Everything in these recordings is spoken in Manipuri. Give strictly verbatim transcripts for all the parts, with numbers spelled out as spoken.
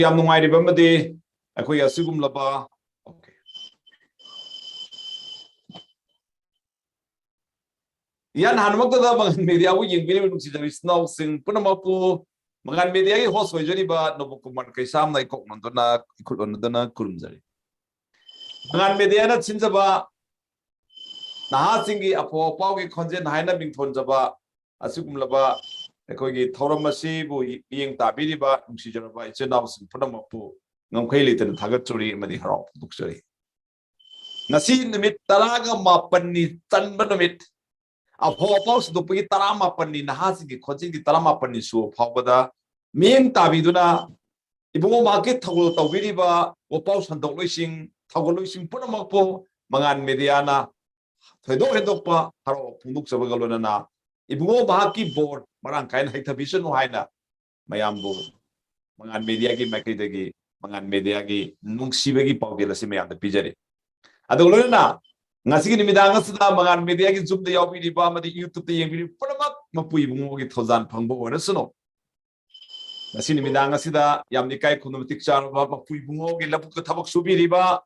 ꯌꯥꯝ ꯅꯨꯡꯉꯥꯏꯔꯤꯕ ꯑꯃꯗꯤ ꯑꯩꯈꯣꯏꯒꯤ ꯑꯁꯤꯒꯨꯝꯂꯕ, okay꯫ ꯏꯍꯥꯟ ꯍꯥꯟꯅꯃꯛꯇꯗ ꯃꯉꯥꯜ ꯃꯦꯗꯤꯌꯥꯕꯨ ꯌꯦꯡꯕꯤꯔꯤꯕ ꯅꯨꯡꯁꯤꯖꯕ ꯏꯆꯤꯟ ꯏꯅꯥꯎꯁꯤꯡ ꯄꯨꯝꯅꯃꯛꯄꯨ ꯃꯉꯥꯜ ꯃꯦꯗꯤꯌꯥꯒꯤ host ꯑꯣꯏꯖꯔꯤꯕ ꯅꯣꯕ ꯀꯨꯃꯥꯔ ꯀꯩꯁꯥꯝꯅ ꯏꯀꯣꯛ ꯅꯣꯟꯗꯨꯅ, ꯏꯈꯨꯠ ꯅꯣꯟꯗꯨꯅ ꯈꯨꯔꯨꯝꯖꯔꯤ꯫ ꯃꯉꯥꯜ ꯃꯦꯗꯤꯌꯥꯅ ꯁꯤꯟꯖꯕ ꯅꯍꯥꯁꯤꯡꯒꯤ ꯑꯐꯥꯎ ꯑꯐꯥꯎꯒꯤ ꯈꯣꯟꯖꯦꯜ ꯍꯥꯏꯅ ꯃꯤꯡꯊꯣꯟꯖꯕ ꯑꯁꯤꯒꯨꯝꯂꯕ ꯑꯩꯈꯣꯏꯒꯤ ꯊꯧꯔꯝ ꯑꯁꯤꯕꯨ ꯃꯤꯠꯌꯦꯡ ꯇꯥꯕꯤꯔꯤꯕ ꯅꯨꯡꯁꯤꯖꯔꯕ ꯏꯆꯤꯟ ꯏꯅꯥꯎꯁꯤꯡ ꯄꯨꯝꯅꯃꯛꯄꯨ ꯉꯝꯈꯩ ꯂꯩꯇꯅ ꯊꯥꯒꯠꯆꯔꯤ ꯑꯃꯗꯤ ꯍꯔꯥꯎ ꯐꯣꯡꯗꯣꯛꯆꯔꯤ꯫ ꯉꯁꯤ ꯅꯨꯃꯤꯠ ꯇꯔꯥꯒ ꯃꯥꯄꯟꯅꯤ ꯆꯟꯕ ꯅꯨꯃꯤꯠ, ꯑꯐꯥꯎ ꯑꯐꯥꯎ ꯁꯟꯗꯣꯛꯄꯒꯤ ꯇꯔꯥꯃꯥꯄꯟꯅꯤ, ꯅꯍꯥꯁꯤꯡꯒꯤ ꯈꯣꯟꯖꯦꯜꯒꯤ ꯇꯔꯥꯃꯥꯄꯟꯅꯤ ꯁꯨꯕ ꯐꯥꯎꯕꯗ ꯃꯤꯠꯌꯦꯡ ꯇꯥꯕꯤꯗꯨꯅ ꯏꯕꯨꯡꯉꯣ ꯃꯍꯥꯛꯀꯤ ꯊꯧꯒꯜ ꯇꯧꯕꯤꯔꯤꯕ ꯋꯥꯄꯥꯎ ꯁꯟꯗꯣꯛꯂꯣꯏꯁꯤꯡ, ꯊꯧꯒꯜꯂꯣꯏꯁꯤꯡ ꯄꯨꯝꯅꯃꯛꯄꯨ ꯃꯉꯥꯜ ꯃꯦꯗꯤꯌꯥꯅ ꯊꯣꯏꯗꯣꯛ ꯍꯦꯟꯗꯣꯛꯄ ꯍꯔꯥꯎꯕ ꯐꯣꯡꯗꯣꯛꯆꯕꯒ ꯂꯣꯏꯅꯅ ꯏꯕꯨꯡꯉꯣ ꯃꯍꯥꯛꯀꯤ ꯕꯣꯔ ꯃꯔꯥꯡ ꯀꯥꯏꯅ ꯍꯩꯊꯕꯤꯁꯅꯨ ꯍꯥꯏꯅ ꯃꯌꯥꯝꯕꯨ ꯃꯉꯥꯜ ꯃꯦꯗꯤꯌꯥꯒꯤ ꯃꯥꯏꯀꯩꯗꯒꯤ ꯃꯉꯥꯜ ꯃꯦꯗꯤꯌꯥꯒꯤ ꯅꯨꯡꯁꯤꯕꯒꯤ ꯄꯥꯎꯖꯦꯜ ꯑꯁꯤ ꯃꯌꯥꯝꯗ ꯄꯤꯖꯔꯤ꯫ ꯑꯗꯨꯒ ꯂꯣꯏꯅꯅ ꯉꯁꯤꯒꯤ ꯅꯨꯃꯤꯗꯥꯡ ꯑꯁꯤꯗ ꯃꯉꯥꯜ ꯃꯦꯗꯤꯌꯥꯒꯤ Zoom-ꯗ ꯌꯥꯎꯕꯤꯔꯤꯕ ꯑꯃꯗꯤ YouTube-ꯇ ꯌꯦꯡꯕꯤꯔꯤꯕ ꯄꯨꯝꯅꯃꯛ ꯃꯄꯨ ꯏꯕꯨꯡꯉꯣꯒꯤ ꯊꯧꯖꯥꯜ ꯐꯪꯕ ꯑꯣꯏꯔꯁꯅꯨ꯫ ꯉꯁꯤ ꯅꯨꯃꯤꯗꯥꯡ ꯑꯁꯤꯗ ꯌꯥꯝꯅ ꯏꯀꯥꯏ ꯈꯨꯝꯅꯕ ꯃꯇꯤꯛ ꯆꯥꯔꯕ ꯃꯄꯨ ꯏꯕꯨꯡꯉꯣꯒꯤ ꯂꯧꯕꯨꯛꯇ ꯊꯕꯛ ꯁꯨꯕꯤꯔꯤꯕ,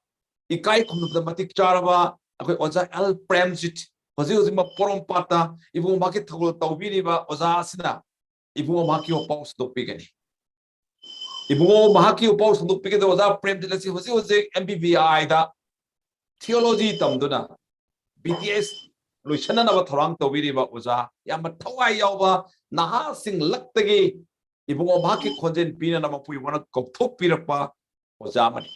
ꯏꯀꯥꯏ ꯈꯨꯝꯅꯕꯗ ꯃꯇꯤꯛ ꯆꯥꯔꯕ ꯑꯩꯈꯣꯏ ꯑꯣꯖꯥ ꯑꯦꯜ ꯄ꯭ꯔꯦꯝꯖꯤꯠ, ꯍꯧꯖꯤꯛ ꯍꯧꯖꯤꯛꯃꯛ ꯄꯣꯔꯣꯝꯄꯥꯠꯇ ꯏꯕꯨꯡꯉꯣ ꯃꯍꯥꯛꯀꯤ ꯊꯧꯒꯜ ꯇꯧꯕꯤꯔꯤꯕ ꯑꯣꯖꯥ ꯑꯁꯤꯅ ꯏꯕꯨꯡꯉꯣ ꯃꯍꯥꯛꯀꯤ ꯋꯥꯄꯥꯎ ꯁꯟꯗꯣꯛꯄꯤꯒꯅꯤ꯫ ꯏꯕꯨꯡꯉꯣ ꯃꯍꯥꯛꯀꯤ ꯋꯥꯄꯥꯎ ꯁꯟꯗꯣꯛꯄꯤꯒꯗꯕ ꯑꯣꯖꯥ ꯄ꯭ꯔꯦꯝꯖꯤꯠ ꯑꯁꯤ ꯍꯧꯖꯤꯛ ꯍꯧꯖꯤꯛ M B B I-ꯗ theology ꯇꯝꯗꯨꯅ B D S ꯂꯣꯏꯁꯤꯟꯅꯅꯕ ꯊꯧꯔꯥꯡ ꯇꯧꯕꯤꯔꯤꯕ ꯑꯣꯖꯥ, ꯌꯥꯝꯅ ꯊꯋꯥꯏ ꯌꯥꯎꯕ ꯅꯍꯥꯁꯤꯡ ꯂꯛꯇꯒꯤ ꯏꯕꯨꯡꯉꯣ ꯃꯍꯥꯛꯀꯤ ꯈꯣꯟꯖꯦꯜ ꯄꯤꯅꯅꯕ ꯃꯄꯨ ꯏꯕꯨꯡꯉꯣꯅ ꯀꯧꯊꯣꯛꯄꯤꯔꯛꯄ ꯑꯣꯖꯥ ꯑꯃꯅꯤ꯫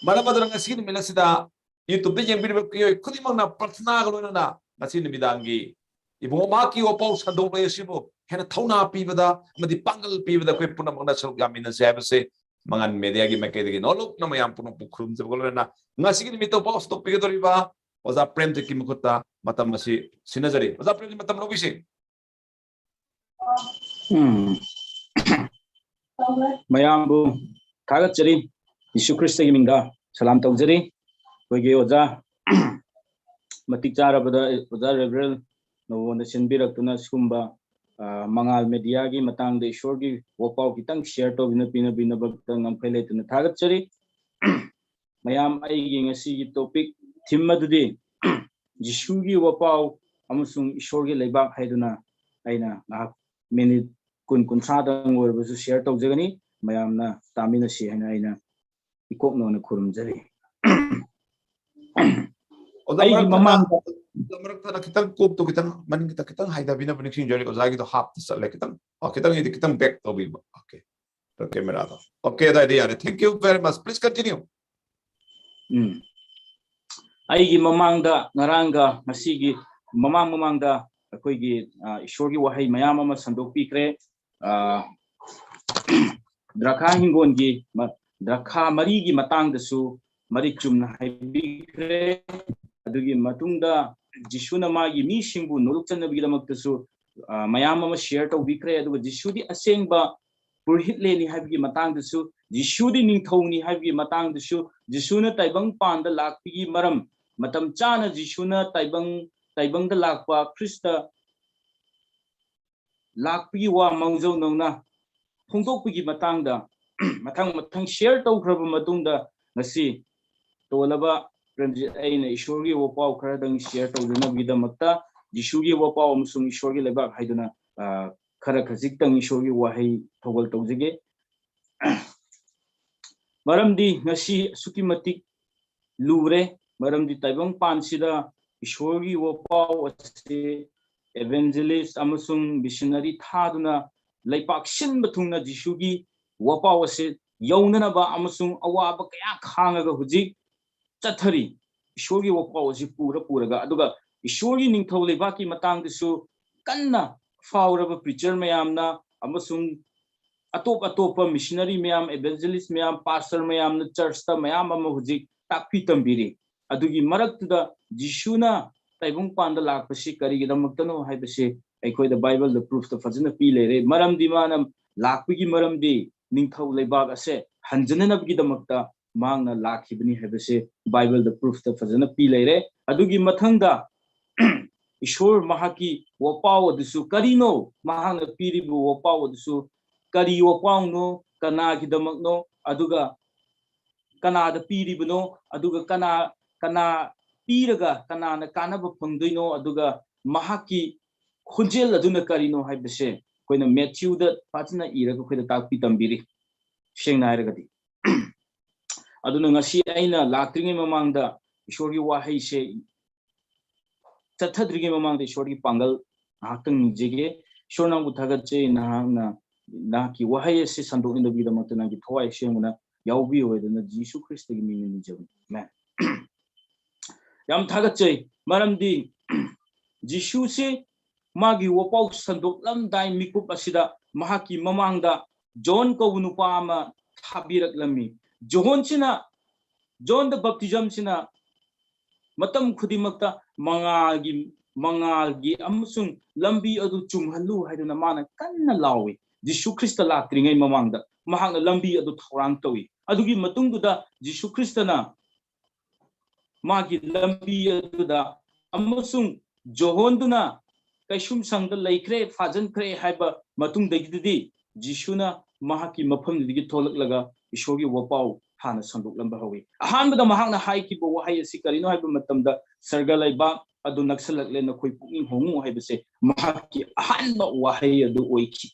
ꯃꯔꯝ ꯑꯗꯨꯅ ꯉꯁꯤ ꯅꯨꯃꯤꯠ ꯑꯁꯤꯗ YouTube-ꯇ ꯌꯦꯡꯕꯤꯔꯤꯕ ꯃꯤꯑꯣꯏ ꯈꯨꯗꯤꯡꯃꯛꯅ ꯄ꯭ꯔꯊꯅꯥꯒ ꯂꯣꯏꯅꯅ ꯉꯁꯤ ꯅꯨꯃꯤꯗꯥꯡꯒꯤ ꯏꯕꯨꯡꯉꯣ ꯃꯍꯥꯛꯀꯤ ꯋꯥꯄꯥꯎ ꯁꯟꯗꯣꯛꯂꯣꯏ ꯑꯁꯤꯕꯨ ꯍꯦꯟꯅ ꯊꯧꯅꯥ ꯄꯤꯕꯗ ꯑꯃꯗꯤ ꯄꯥꯡꯒꯜ ꯄꯤꯕꯗ ꯑꯩꯈꯣꯏ ꯄꯨꯝꯅꯃꯛꯅ ꯁꯔꯨꯛ ꯌꯥꯃꯤꯟꯅꯁꯦ ꯍꯥꯏꯕꯁꯦ ꯃꯉꯥꯜ ꯃꯦꯗꯤꯌꯥꯒꯤ ꯃꯥꯏꯀꯩꯗꯒꯤ ꯅꯣꯂꯨꯛꯅ ꯃꯌꯥꯝ ꯄꯨꯝꯅꯃꯛꯄꯨ ꯈꯨꯔꯨꯝꯖꯕꯒ ꯂꯣꯏꯅꯅ ꯉꯁꯤꯒꯤ ꯅꯨꯃꯤꯠꯇ ꯋꯥꯄꯥꯎ ꯁꯟꯗꯣꯛꯄꯤꯒꯗꯧꯔꯤꯕ ꯑꯣꯖꯥ ꯄ꯭ꯔꯦꯝꯖꯤꯠꯀꯤ ꯃꯈꯨꯠꯇ ꯃꯇꯝ ꯑꯁꯤ ꯁꯤꯟꯅꯖꯔꯤ꯫ ꯑꯣꯖꯥ ꯄ꯭ꯔꯦꯝꯖꯤꯠ, ꯃꯇꯝ ꯂꯧꯕꯤꯁꯤ꯫ ꯎꯝ꯫ ꯃꯌꯥꯝꯕꯨ ꯊꯥꯒꯠꯆꯔꯤ꯫ ꯌꯤꯁꯨ ꯈ꯭ꯔꯤꯁꯇꯒꯤ ꯃꯤꯡꯗ ꯁꯂꯥꯝ ꯇꯧꯖꯔꯤ꯫ ꯑꯩꯈꯣꯏꯒꯤ ꯑꯣꯖꯥ ꯃꯇꯤꯛ ꯆꯥꯔꯕꯗ ꯑꯣꯖꯥ ꯔꯦꯚꯔꯦꯟ ꯅꯉꯣꯟꯗ ꯁꯤꯟꯕꯤꯔꯛꯇꯨꯅ ꯁꯤꯒꯨꯝꯕ ꯑ, ꯃꯉꯥꯜ ꯃꯦꯗꯤꯌꯥꯒꯤ ꯃꯇꯥꯡꯗ ꯏꯁꯣꯔꯒꯤ ꯋꯥꯄꯥꯎ ꯈꯤꯇꯪ ꯁꯤꯌꯔ ꯇꯧꯕꯤꯅ ꯄꯤꯅꯕꯤꯅꯕꯗ ꯉꯝꯈꯩ ꯂꯩꯇꯅ ꯊꯥꯒꯠꯆꯔꯤ꯫ ꯃꯌꯥꯝ, ꯑꯩꯒꯤ ꯉꯁꯤꯒꯤ ꯇꯣꯄꯤꯛ ꯊꯤꯝ ꯑꯗꯨꯗꯤ ꯖꯤꯁꯨꯒꯤ ꯋꯥꯄꯥꯎ ꯑꯃꯁꯨꯡ ꯏꯁꯣꯔꯒꯤ ꯂꯩꯕꯥꯛ ꯍꯥꯏꯗꯨꯅ ꯑꯩꯅ ꯉꯥꯏꯍꯥꯛ ꯃꯤꯅꯤꯠ ꯀꯨꯟ ꯀꯨꯟꯊ꯭ꯔꯥꯗꯪ ꯑꯣꯏꯔꯕꯁꯨ ꯁꯤꯌꯔ ꯇꯧꯖꯒꯅꯤ꯫ ꯃꯌꯥꯝꯅ ꯇꯥꯃꯤꯟꯅꯁꯤ ꯍꯥꯏꯅ ꯑꯩꯅ ꯏꯀꯣꯛ ꯅꯧꯅ ꯈꯨꯔꯨꯝꯖꯔꯤ꯫ ꯑꯣꯖꯥ, ꯑꯩꯒꯤ ꯃꯔꯛ ꯊꯠꯅ, ꯃꯃꯥꯡꯗ ꯑꯣꯖꯥ, ꯃꯔꯛ ꯊꯠꯅ ꯈꯤꯇꯪ ꯀꯣꯛꯇꯣ ꯈꯤꯇꯪ ꯃꯅꯤꯡ ꯈꯤꯇꯪ, ꯈꯤꯇꯪ ꯍꯥꯏꯊꯕꯤꯅꯕ ꯅꯤꯡꯁꯤꯡꯖꯔꯤ꯫ ꯑꯣꯖꯥꯒꯤꯗꯣ ꯍꯥꯞꯇ ꯆꯠꯂꯦ ꯈꯤꯇꯪ꯫ ꯑꯣ, ꯈꯤꯇꯪ ꯍꯦꯗꯤ ꯈꯤꯇꯪ ꯕꯦꯛ ꯇꯧꯕꯤꯕ꯫ ꯑꯣꯀꯦ꯫ ꯀꯦꯃꯦꯔꯥꯗꯣ꯫ ꯑꯣꯀꯦ, ꯑꯗꯥꯏꯗꯤ ꯌꯥꯔꯦ꯫ Thank you very much. Please continue. ꯎꯝ꯫ ꯑꯩꯒꯤ ꯃꯃꯥꯡꯗ ꯉꯔꯥꯡꯒ ꯉꯁꯤꯒꯤ ꯃꯃꯥꯡ ꯃꯃꯥꯡꯗ ꯑꯩꯈꯣꯏꯒꯤ, ꯑ, ꯏꯁꯣꯔꯒꯤ ꯋꯥꯍꯩ ꯃꯌꯥꯝ ꯑꯃ ꯁꯟꯗꯣꯛꯄꯤꯈ꯭ꯔꯦ꯫ ꯑ, ꯗ꯭ꯔꯈꯥ ꯍꯤꯡꯒꯣꯜꯒꯤ ꯃ-, ꯗ꯭ꯔꯈꯥ ꯃꯔꯤꯒꯤ ꯃꯇꯥꯡꯗꯁꯨ ꯃꯔꯤꯛ ꯆꯨꯝꯅ ꯍꯥꯏꯕꯤꯈ꯭ꯔꯦ꯫ ꯑꯗꯨꯒꯤ ꯃꯇꯨꯡꯗ ꯖꯤꯁꯨꯅ ꯃꯥꯒꯤ ꯃꯤꯁꯤꯡꯕꯨ ꯅꯣꯂꯨꯛꯆꯅꯕꯒꯤꯗꯃꯛꯇꯁꯨ, ꯑ, ꯃꯌꯥꯝ ꯑꯃ ꯁꯤꯌꯔ ꯇꯧꯕꯤꯈ꯭ꯔꯦ꯫ ꯑꯗꯨꯒ ꯖꯤꯁꯨꯗꯤ ꯑꯁꯦꯡꯕ ꯄꯨꯔꯣꯍꯤꯠꯂꯦꯅꯤ ꯍꯥꯏꯕꯒꯤ ꯃꯇꯥꯡꯗꯁꯨ, ꯖꯤꯁꯨꯗꯤ ꯅꯤꯡꯊꯧꯅꯤ ꯍꯥꯏꯕꯒꯤ ꯃꯇꯥꯡꯗꯁꯨ, ꯖꯤꯁꯨꯅ ꯇꯥꯏꯕꯪꯄꯥꯟꯗ ꯂꯥꯛꯄꯒꯤ ꯃꯔꯝ, ꯃꯇꯝ ꯆꯥꯅ ꯖꯤꯁꯨꯅ ꯇꯥꯏꯕꯪ, ꯇꯥꯏꯕꯪꯗ ꯂꯥꯛꯄ, ꯈ꯭ꯔꯤꯁꯇ ꯂꯥꯛꯄꯒꯤ ꯋꯥ ꯃꯥꯡꯖꯧꯅꯅ ꯐꯣꯡꯗꯣꯛꯄꯒꯤ ꯃꯇꯥꯡꯗ ꯃꯊꯪ ꯃꯊꯪ ꯁꯤꯌꯔ ꯇꯧꯈ꯭ꯔꯕ ꯃꯇꯨꯡꯗ, ꯉꯁꯤ ꯇꯣꯜꯂꯕ ꯄ꯭ꯔꯦꯝꯖꯤꯠ ꯑꯩꯅ ꯏꯁꯣꯔꯒꯤ ꯋꯥꯄꯥꯎ ꯈꯔꯗꯪ ꯁꯤꯌꯔ ꯇꯧꯖꯅꯕꯒꯤꯗꯃꯛꯇ ꯖꯤꯁꯨꯒꯤ ꯋꯥꯄꯥꯎ ꯑꯃꯁꯨꯡ ꯏꯁꯣꯔꯒꯤ ꯂꯩꯕꯥꯛ ꯍꯥꯏꯗꯨꯅ, ꯑ, ꯈꯔ ꯈꯖꯤꯛꯇꯪ ꯏꯁꯣꯔꯒꯤ ꯋꯥꯍꯩ ꯊꯧꯒꯜ ꯇꯧꯖꯒꯦ꯫ ꯃꯔꯝꯗꯤ ꯉꯁꯤ ꯑꯁꯨꯛꯀꯤ ꯃꯇꯤꯛ ꯂꯨꯔꯦ, ꯃꯔꯝꯗꯤ ꯇꯥꯏꯕꯪ ꯄꯥꯟꯁꯤꯗ ꯏꯁꯣꯔꯒꯤ ꯋꯥꯄꯥꯎ ꯑꯁꯤ evangelist ꯑꯃꯁꯨꯡ ꯃꯤꯁꯟꯅꯔꯤ ꯊꯥꯗꯨꯅ ꯂꯩꯄꯥꯛ ꯁꯤꯟꯕ ꯊꯨꯡꯅ ꯖꯤꯁꯨꯒꯤ ꯋꯥꯄꯥꯎ ꯑꯁꯤ ꯌꯧꯅꯅꯕ ꯑꯃꯁꯨꯡ ꯑꯋꯥꯕ ꯀꯌꯥ ꯈꯥꯡꯉꯒ ꯍꯧꯖꯤꯛ ꯆꯠꯊꯔꯤ꯫ ꯏꯁꯣꯔꯒꯤ ꯋꯥꯄꯥꯎ ꯑꯁꯤ ꯄꯨꯔ ꯄꯨꯔꯒ, ꯑꯗꯨꯒ ꯏꯁꯣꯔꯒꯤ ꯅꯤꯡꯊꯧ ꯂꯩꯕꯥꯛꯀꯤ ꯃꯇꯥꯡꯗꯁꯨ ꯀꯟꯅ ꯐꯥꯎꯔꯕ ꯄ꯭ꯔꯤꯆꯔ ꯃꯌꯥꯝꯅ ꯑꯃꯁꯨꯡ ꯑꯇꯣꯞ ꯑꯇꯣꯞꯄ ꯃꯤꯁꯅꯔꯤ ꯃꯌꯥꯝ, evangelist ꯃꯌꯥꯝ, ꯄꯥꯁꯇꯔ ꯃꯌꯥꯝꯅ ꯆꯔꯆꯇ ꯃꯌꯥꯝ ꯑꯃ ꯍꯧꯖꯤꯛ ꯇꯥꯛꯄꯤ ꯇꯝꯕꯤꯔꯤ꯫ ꯑꯗꯨꯒꯤ ꯃꯔꯛꯇꯨꯗ ꯖꯤꯁꯨꯅ ꯇꯥꯏꯕꯪꯄꯥꯟꯗ ꯂꯥꯛꯄꯁꯤ ꯀꯔꯤꯒꯤꯗꯃꯛꯇꯅꯣ ꯍꯥꯏꯕꯁꯤ ꯑꯩꯈꯣꯏꯗ ꯕꯥꯏꯕꯜꯗ ꯄ꯭ꯔꯨꯐꯇ ꯐꯖꯅ ꯄꯤ ꯂꯩꯔꯦ꯫ ꯃꯔꯝꯗꯤ ꯃꯥꯅ ꯂꯥꯛꯄꯒꯤ ꯃꯔꯝꯗꯤ ꯅꯤꯡꯊꯧ ꯂꯩꯕꯥꯛ ꯑꯁꯦ ꯍꯟꯖꯅꯅꯕꯒꯤꯗꯃꯛꯇ ꯃꯍꯥꯛꯅ ꯂꯥꯛꯈꯤꯕꯅꯤ ꯍꯥꯏꯕꯁꯦ ꯕꯥꯏꯕꯜꯗ ꯄ꯭ꯔꯨꯐꯇ ꯐꯖꯅ ꯄꯤ ꯂꯩꯔꯦ꯫ ꯑꯗꯨꯒꯤ ꯃꯊꯪꯗ ꯏꯁꯣꯔ ꯃꯍꯥꯛꯀꯤ ꯋꯥꯄꯥꯎ ꯑꯗꯨꯁꯨ ꯀꯔꯤꯅꯣ? ꯃꯍꯥꯛꯅ ꯄꯤꯔꯤꯕ ꯋꯥꯄꯥꯎ ꯑꯗꯨꯁꯨ ꯀꯔꯤ ꯋꯥꯄꯥꯎꯅꯣ? ꯀꯅꯥꯒꯤꯗꯃꯛꯅꯣ? ꯑꯗꯨꯒ ꯀꯅꯥꯗ ꯄꯤꯔꯤꯕꯅꯣ? ꯑꯗꯨꯒ ꯀꯅꯥ, ꯀꯅꯥ ꯄꯤꯔꯒ ꯀꯅꯥꯅ ꯀꯥꯟꯅꯕ ꯐꯪꯗꯣꯏꯅꯣ? ꯑꯗꯨꯒ ꯃꯍꯥꯛꯀꯤ ꯈꯣꯟꯖꯦꯜ ꯑꯗꯨꯅ ꯀꯔꯤꯅꯣ ꯍꯥꯏꯕꯁꯦ ꯑꯩꯈꯣꯏꯅ ꯃꯦꯊ꯭ꯌꯨꯗ ꯐꯖꯅ ꯏꯔꯒ ꯑꯩꯈꯣꯏꯗ ꯇꯥꯛꯄꯤ ꯇꯝꯕꯤꯔꯤ, ꯁꯦꯡꯅ ꯍꯥꯏꯔꯒꯗꯤ꯫ ꯑꯗꯨꯅ ꯉꯁꯤ ꯑꯩꯅ ꯂꯥꯛꯇ꯭ꯔꯤꯉꯩ ꯃꯃꯥꯡꯗ ꯏꯁꯣꯔꯒꯤ ꯋꯥꯍꯩꯁꯦ ꯆꯠꯊꯗ꯭ꯔꯤꯉꯩ ꯃꯃꯥꯡꯗ ꯏꯁꯣꯔꯒꯤ ꯄꯥꯡꯒꯜ ꯉꯥꯏꯍꯥꯛꯇꯪ ꯅꯤꯖꯒꯦ꯫ ꯏꯁꯣꯔ, ꯅꯪꯕꯨ ꯊꯥꯒꯠꯆꯩ, ꯅꯍꯥꯛꯅ, ꯅꯍꯥꯛꯀꯤ ꯋꯥꯍꯩ ꯑꯁꯤ ꯁꯟꯗꯣꯛꯅꯕꯒꯤꯗꯃꯛꯇ ꯅꯪꯒꯤ ꯊꯋꯥꯏ ꯑꯁꯦꯡꯕꯅ ꯌꯥꯎꯕꯤꯌꯨ ꯍꯥꯏꯗꯨꯅ ꯖꯤꯁꯨ ꯈ꯭ꯔꯤꯁꯇꯒꯤ ꯃꯤꯡꯅ ꯅꯤꯖꯕꯅꯤ꯫ ꯑꯃꯦꯟ꯫ ꯌꯥꯝ ꯊꯥꯒꯠꯆꯩ, ꯃꯔꯝꯗꯤ ꯖꯤꯁꯨꯁꯤ ꯃꯥꯒꯤ ꯋꯥꯄꯥꯎ ꯁꯟꯗꯣꯛꯂꯝꯗꯥꯏ ꯃꯤꯀꯨꯞ ꯑꯁꯤꯗ ꯃꯍꯥꯛꯀꯤ ꯃꯃꯥꯡꯗ ꯖꯣꯟ ꯀꯧꯕ ꯅꯨꯄꯥ ꯑꯃ ꯊꯥꯕꯤꯔꯛꯂꯝꯃꯤ꯫ ꯖꯣꯟꯁꯤꯅ, ꯖꯣꯟ ꯗ ꯕꯞꯇꯤꯖꯝꯁꯤꯅ ꯃꯇꯝ ꯈꯨꯗꯤꯡꯃꯛꯇ ꯃꯉꯥꯜꯒꯤ, ꯃꯉꯥꯜꯒꯤ ꯑꯃꯁꯨꯡ ꯂꯝꯕꯤ ꯑꯗꯨ ꯆꯨꯝꯍꯜꯂꯨ ꯍꯥꯏꯗꯨꯅ ꯃꯥꯅ ꯀꯟꯅ ꯂꯥꯎꯏ꯫ ꯖꯤꯁꯨ ꯈ꯭ꯔꯤꯁꯇ ꯂꯥꯛꯇ꯭ꯔꯤꯉꯩ ꯃꯃꯥꯡꯗ ꯃꯍꯥꯛꯅ ꯂꯝꯕꯤ ꯑꯗꯨ ꯊꯧꯔꯥꯡ ꯇꯧꯏ꯫ ꯑꯗꯨꯒꯤ ꯃꯇꯨꯡꯗꯨꯗ ꯖꯤꯁꯨ ꯈ꯭ꯔꯤꯁꯇꯅ ꯃꯥꯒꯤ ꯂꯝꯕꯤ ꯑꯗꯨꯗ ꯑꯃꯁꯨꯡ ꯖꯣꯍꯣꯟꯗꯨꯅ ꯀꯩꯁꯨꯝꯁꯪꯗ ꯂꯩꯈ꯭ꯔꯦ, ꯐꯥꯖꯤꯟꯈ꯭ꯔꯦ ꯍꯥꯏꯕ ꯃꯇꯨꯡꯗꯒꯤꯗꯤ ꯖꯤꯁꯨꯅ ꯃꯍꯥꯛꯀꯤ ꯃꯐꯝꯗꯨꯗꯒꯤ ꯊꯣꯛꯂꯛꯂꯒ ꯏꯁꯣꯔꯒꯤ ꯋꯥꯄꯥꯎ ꯍꯥꯟꯅ ꯁꯟꯗꯣꯛꯂꯝꯕ ꯍꯧꯏ꯫ ꯑꯍꯥꯟꯕꯗ ꯃꯍꯥꯛꯅ ꯍꯥꯏꯈꯤꯕ ꯋꯥꯍꯩ ꯑꯁꯤ ꯀꯔꯤꯅꯣ ꯍꯥꯏꯕ ꯃꯇꯝꯗ, "ꯁꯔꯒ ꯂꯩꯕꯥꯛ ꯑꯗꯨ ꯅꯛꯁꯜꯂꯛꯂꯦ, ꯅꯈꯣꯏ ꯄꯨꯛꯅꯤꯡ ꯍꯣꯡꯉꯨ" ꯍꯥꯏꯕꯁꯦ ꯃꯍꯥꯛꯀꯤ ꯑꯍꯥꯟꯕ ꯋꯥꯍꯩ ꯑꯗꯨ ꯑꯣꯏꯈꯤ꯫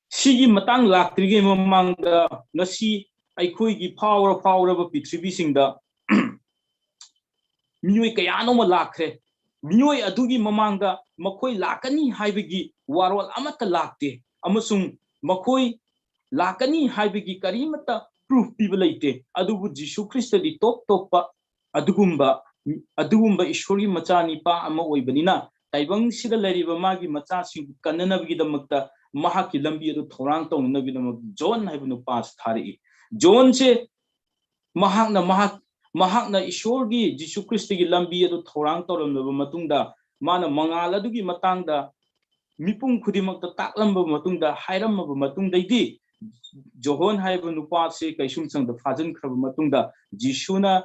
ꯁꯤꯒꯤ ꯃꯇꯥꯡ ꯂꯥꯛꯇ꯭ꯔꯤꯉꯩ ꯃꯃꯥꯡꯗ ꯉꯁꯤ ꯑꯩꯈꯣꯏꯒꯤ ꯐꯥꯎꯔ ꯐꯥꯎꯔꯕ ꯄ꯭ꯔꯤꯊꯤꯕꯤꯁꯤꯡꯗ ꯃꯤꯑꯣꯏ ꯀꯌꯥꯅꯣꯃ ꯂꯥꯛꯈ꯭ꯔꯦ꯫ ꯃꯤꯑꯣꯏ ꯑꯗꯨꯒꯤ ꯃꯃꯥꯡꯗ ꯃꯈꯣꯏ ꯂꯥꯛꯀꯅꯤ ꯍꯥꯏꯕꯒꯤ ꯋꯥꯔꯣꯜ ꯑꯃꯠꯇ ꯂꯥꯛꯇꯦ, ꯑꯃꯁꯨꯡ ꯃꯈꯣꯏ ꯂꯥꯛꯀꯅꯤ ꯍꯥꯏꯕꯒꯤ ꯀꯔꯤꯃꯠꯇ ꯄ꯭ꯔꯨꯐ ꯄꯤꯕ ꯂꯩꯇꯦ꯫ ꯑꯗꯨꯕꯨ ꯖꯤꯁꯨ ꯈ꯭ꯔꯤꯁꯇꯗꯤ ꯇꯣꯞ ꯇꯣꯞꯄ ꯑꯗꯨꯒꯨꯝꯕ, ꯑꯗꯨꯒꯨꯝꯕ ꯏꯁꯣꯔꯒꯤ ꯃꯆꯥꯅꯤꯄꯥ ꯑꯃ ꯑꯣꯏꯕꯅꯤꯅ, ꯇꯥꯏꯕꯪꯁꯤꯗ ꯂꯩꯔꯤꯕ ꯃꯥꯒꯤ ꯃꯆꯥꯁꯤꯡꯕꯨ ꯀꯟꯅꯅꯕꯒꯤꯗꯃꯛꯇ ꯃꯍꯥꯛꯀꯤ ꯂꯝꯕꯤ ꯑꯗꯨ ꯊꯧꯔꯥꯡ ꯇꯧꯅꯅꯕꯒꯤꯗꯃꯛ ꯖꯣꯟ ꯍꯥꯏꯕ ꯅꯨꯄꯥ ꯑꯁꯤ ꯊꯥꯔꯛꯏ꯫ ꯖꯣꯟꯁꯦ ꯃꯍꯥꯛꯅ, ꯃꯍꯥꯛ, ꯃꯍꯥꯛꯅ ꯏꯁꯣꯔꯒꯤ, ꯖꯤꯁꯨ ꯈ꯭ꯔꯤꯁꯇꯒꯤ ꯂꯝꯕꯤ ꯑꯗꯨ ꯊꯧꯔꯥꯡ ꯇꯧꯔꯝꯂꯕ ꯃꯇꯨꯡꯗ, ꯃꯥꯅ ꯃꯉꯥꯜ ꯑꯗꯨꯒꯤ ꯃꯇꯥꯡꯗ ꯃꯤꯄꯨꯝ ꯈꯨꯗꯤꯡꯃꯛꯇ ꯇꯥꯛꯂꯝꯕ ꯃꯇꯨꯡꯗ, ꯍꯥꯏꯔꯝꯃꯕ ꯃꯇꯨꯡꯗꯩꯗꯤ, ꯖꯣꯍꯣꯟ ꯍꯥꯏꯕ ꯅꯨꯄꯥꯁꯤ ꯀꯩꯁꯨꯝꯁꯪꯗ ꯐꯥꯖꯤꯟꯈ꯭ꯔꯕ ꯃꯇꯨꯡꯗ, ꯖꯤꯁꯨꯅ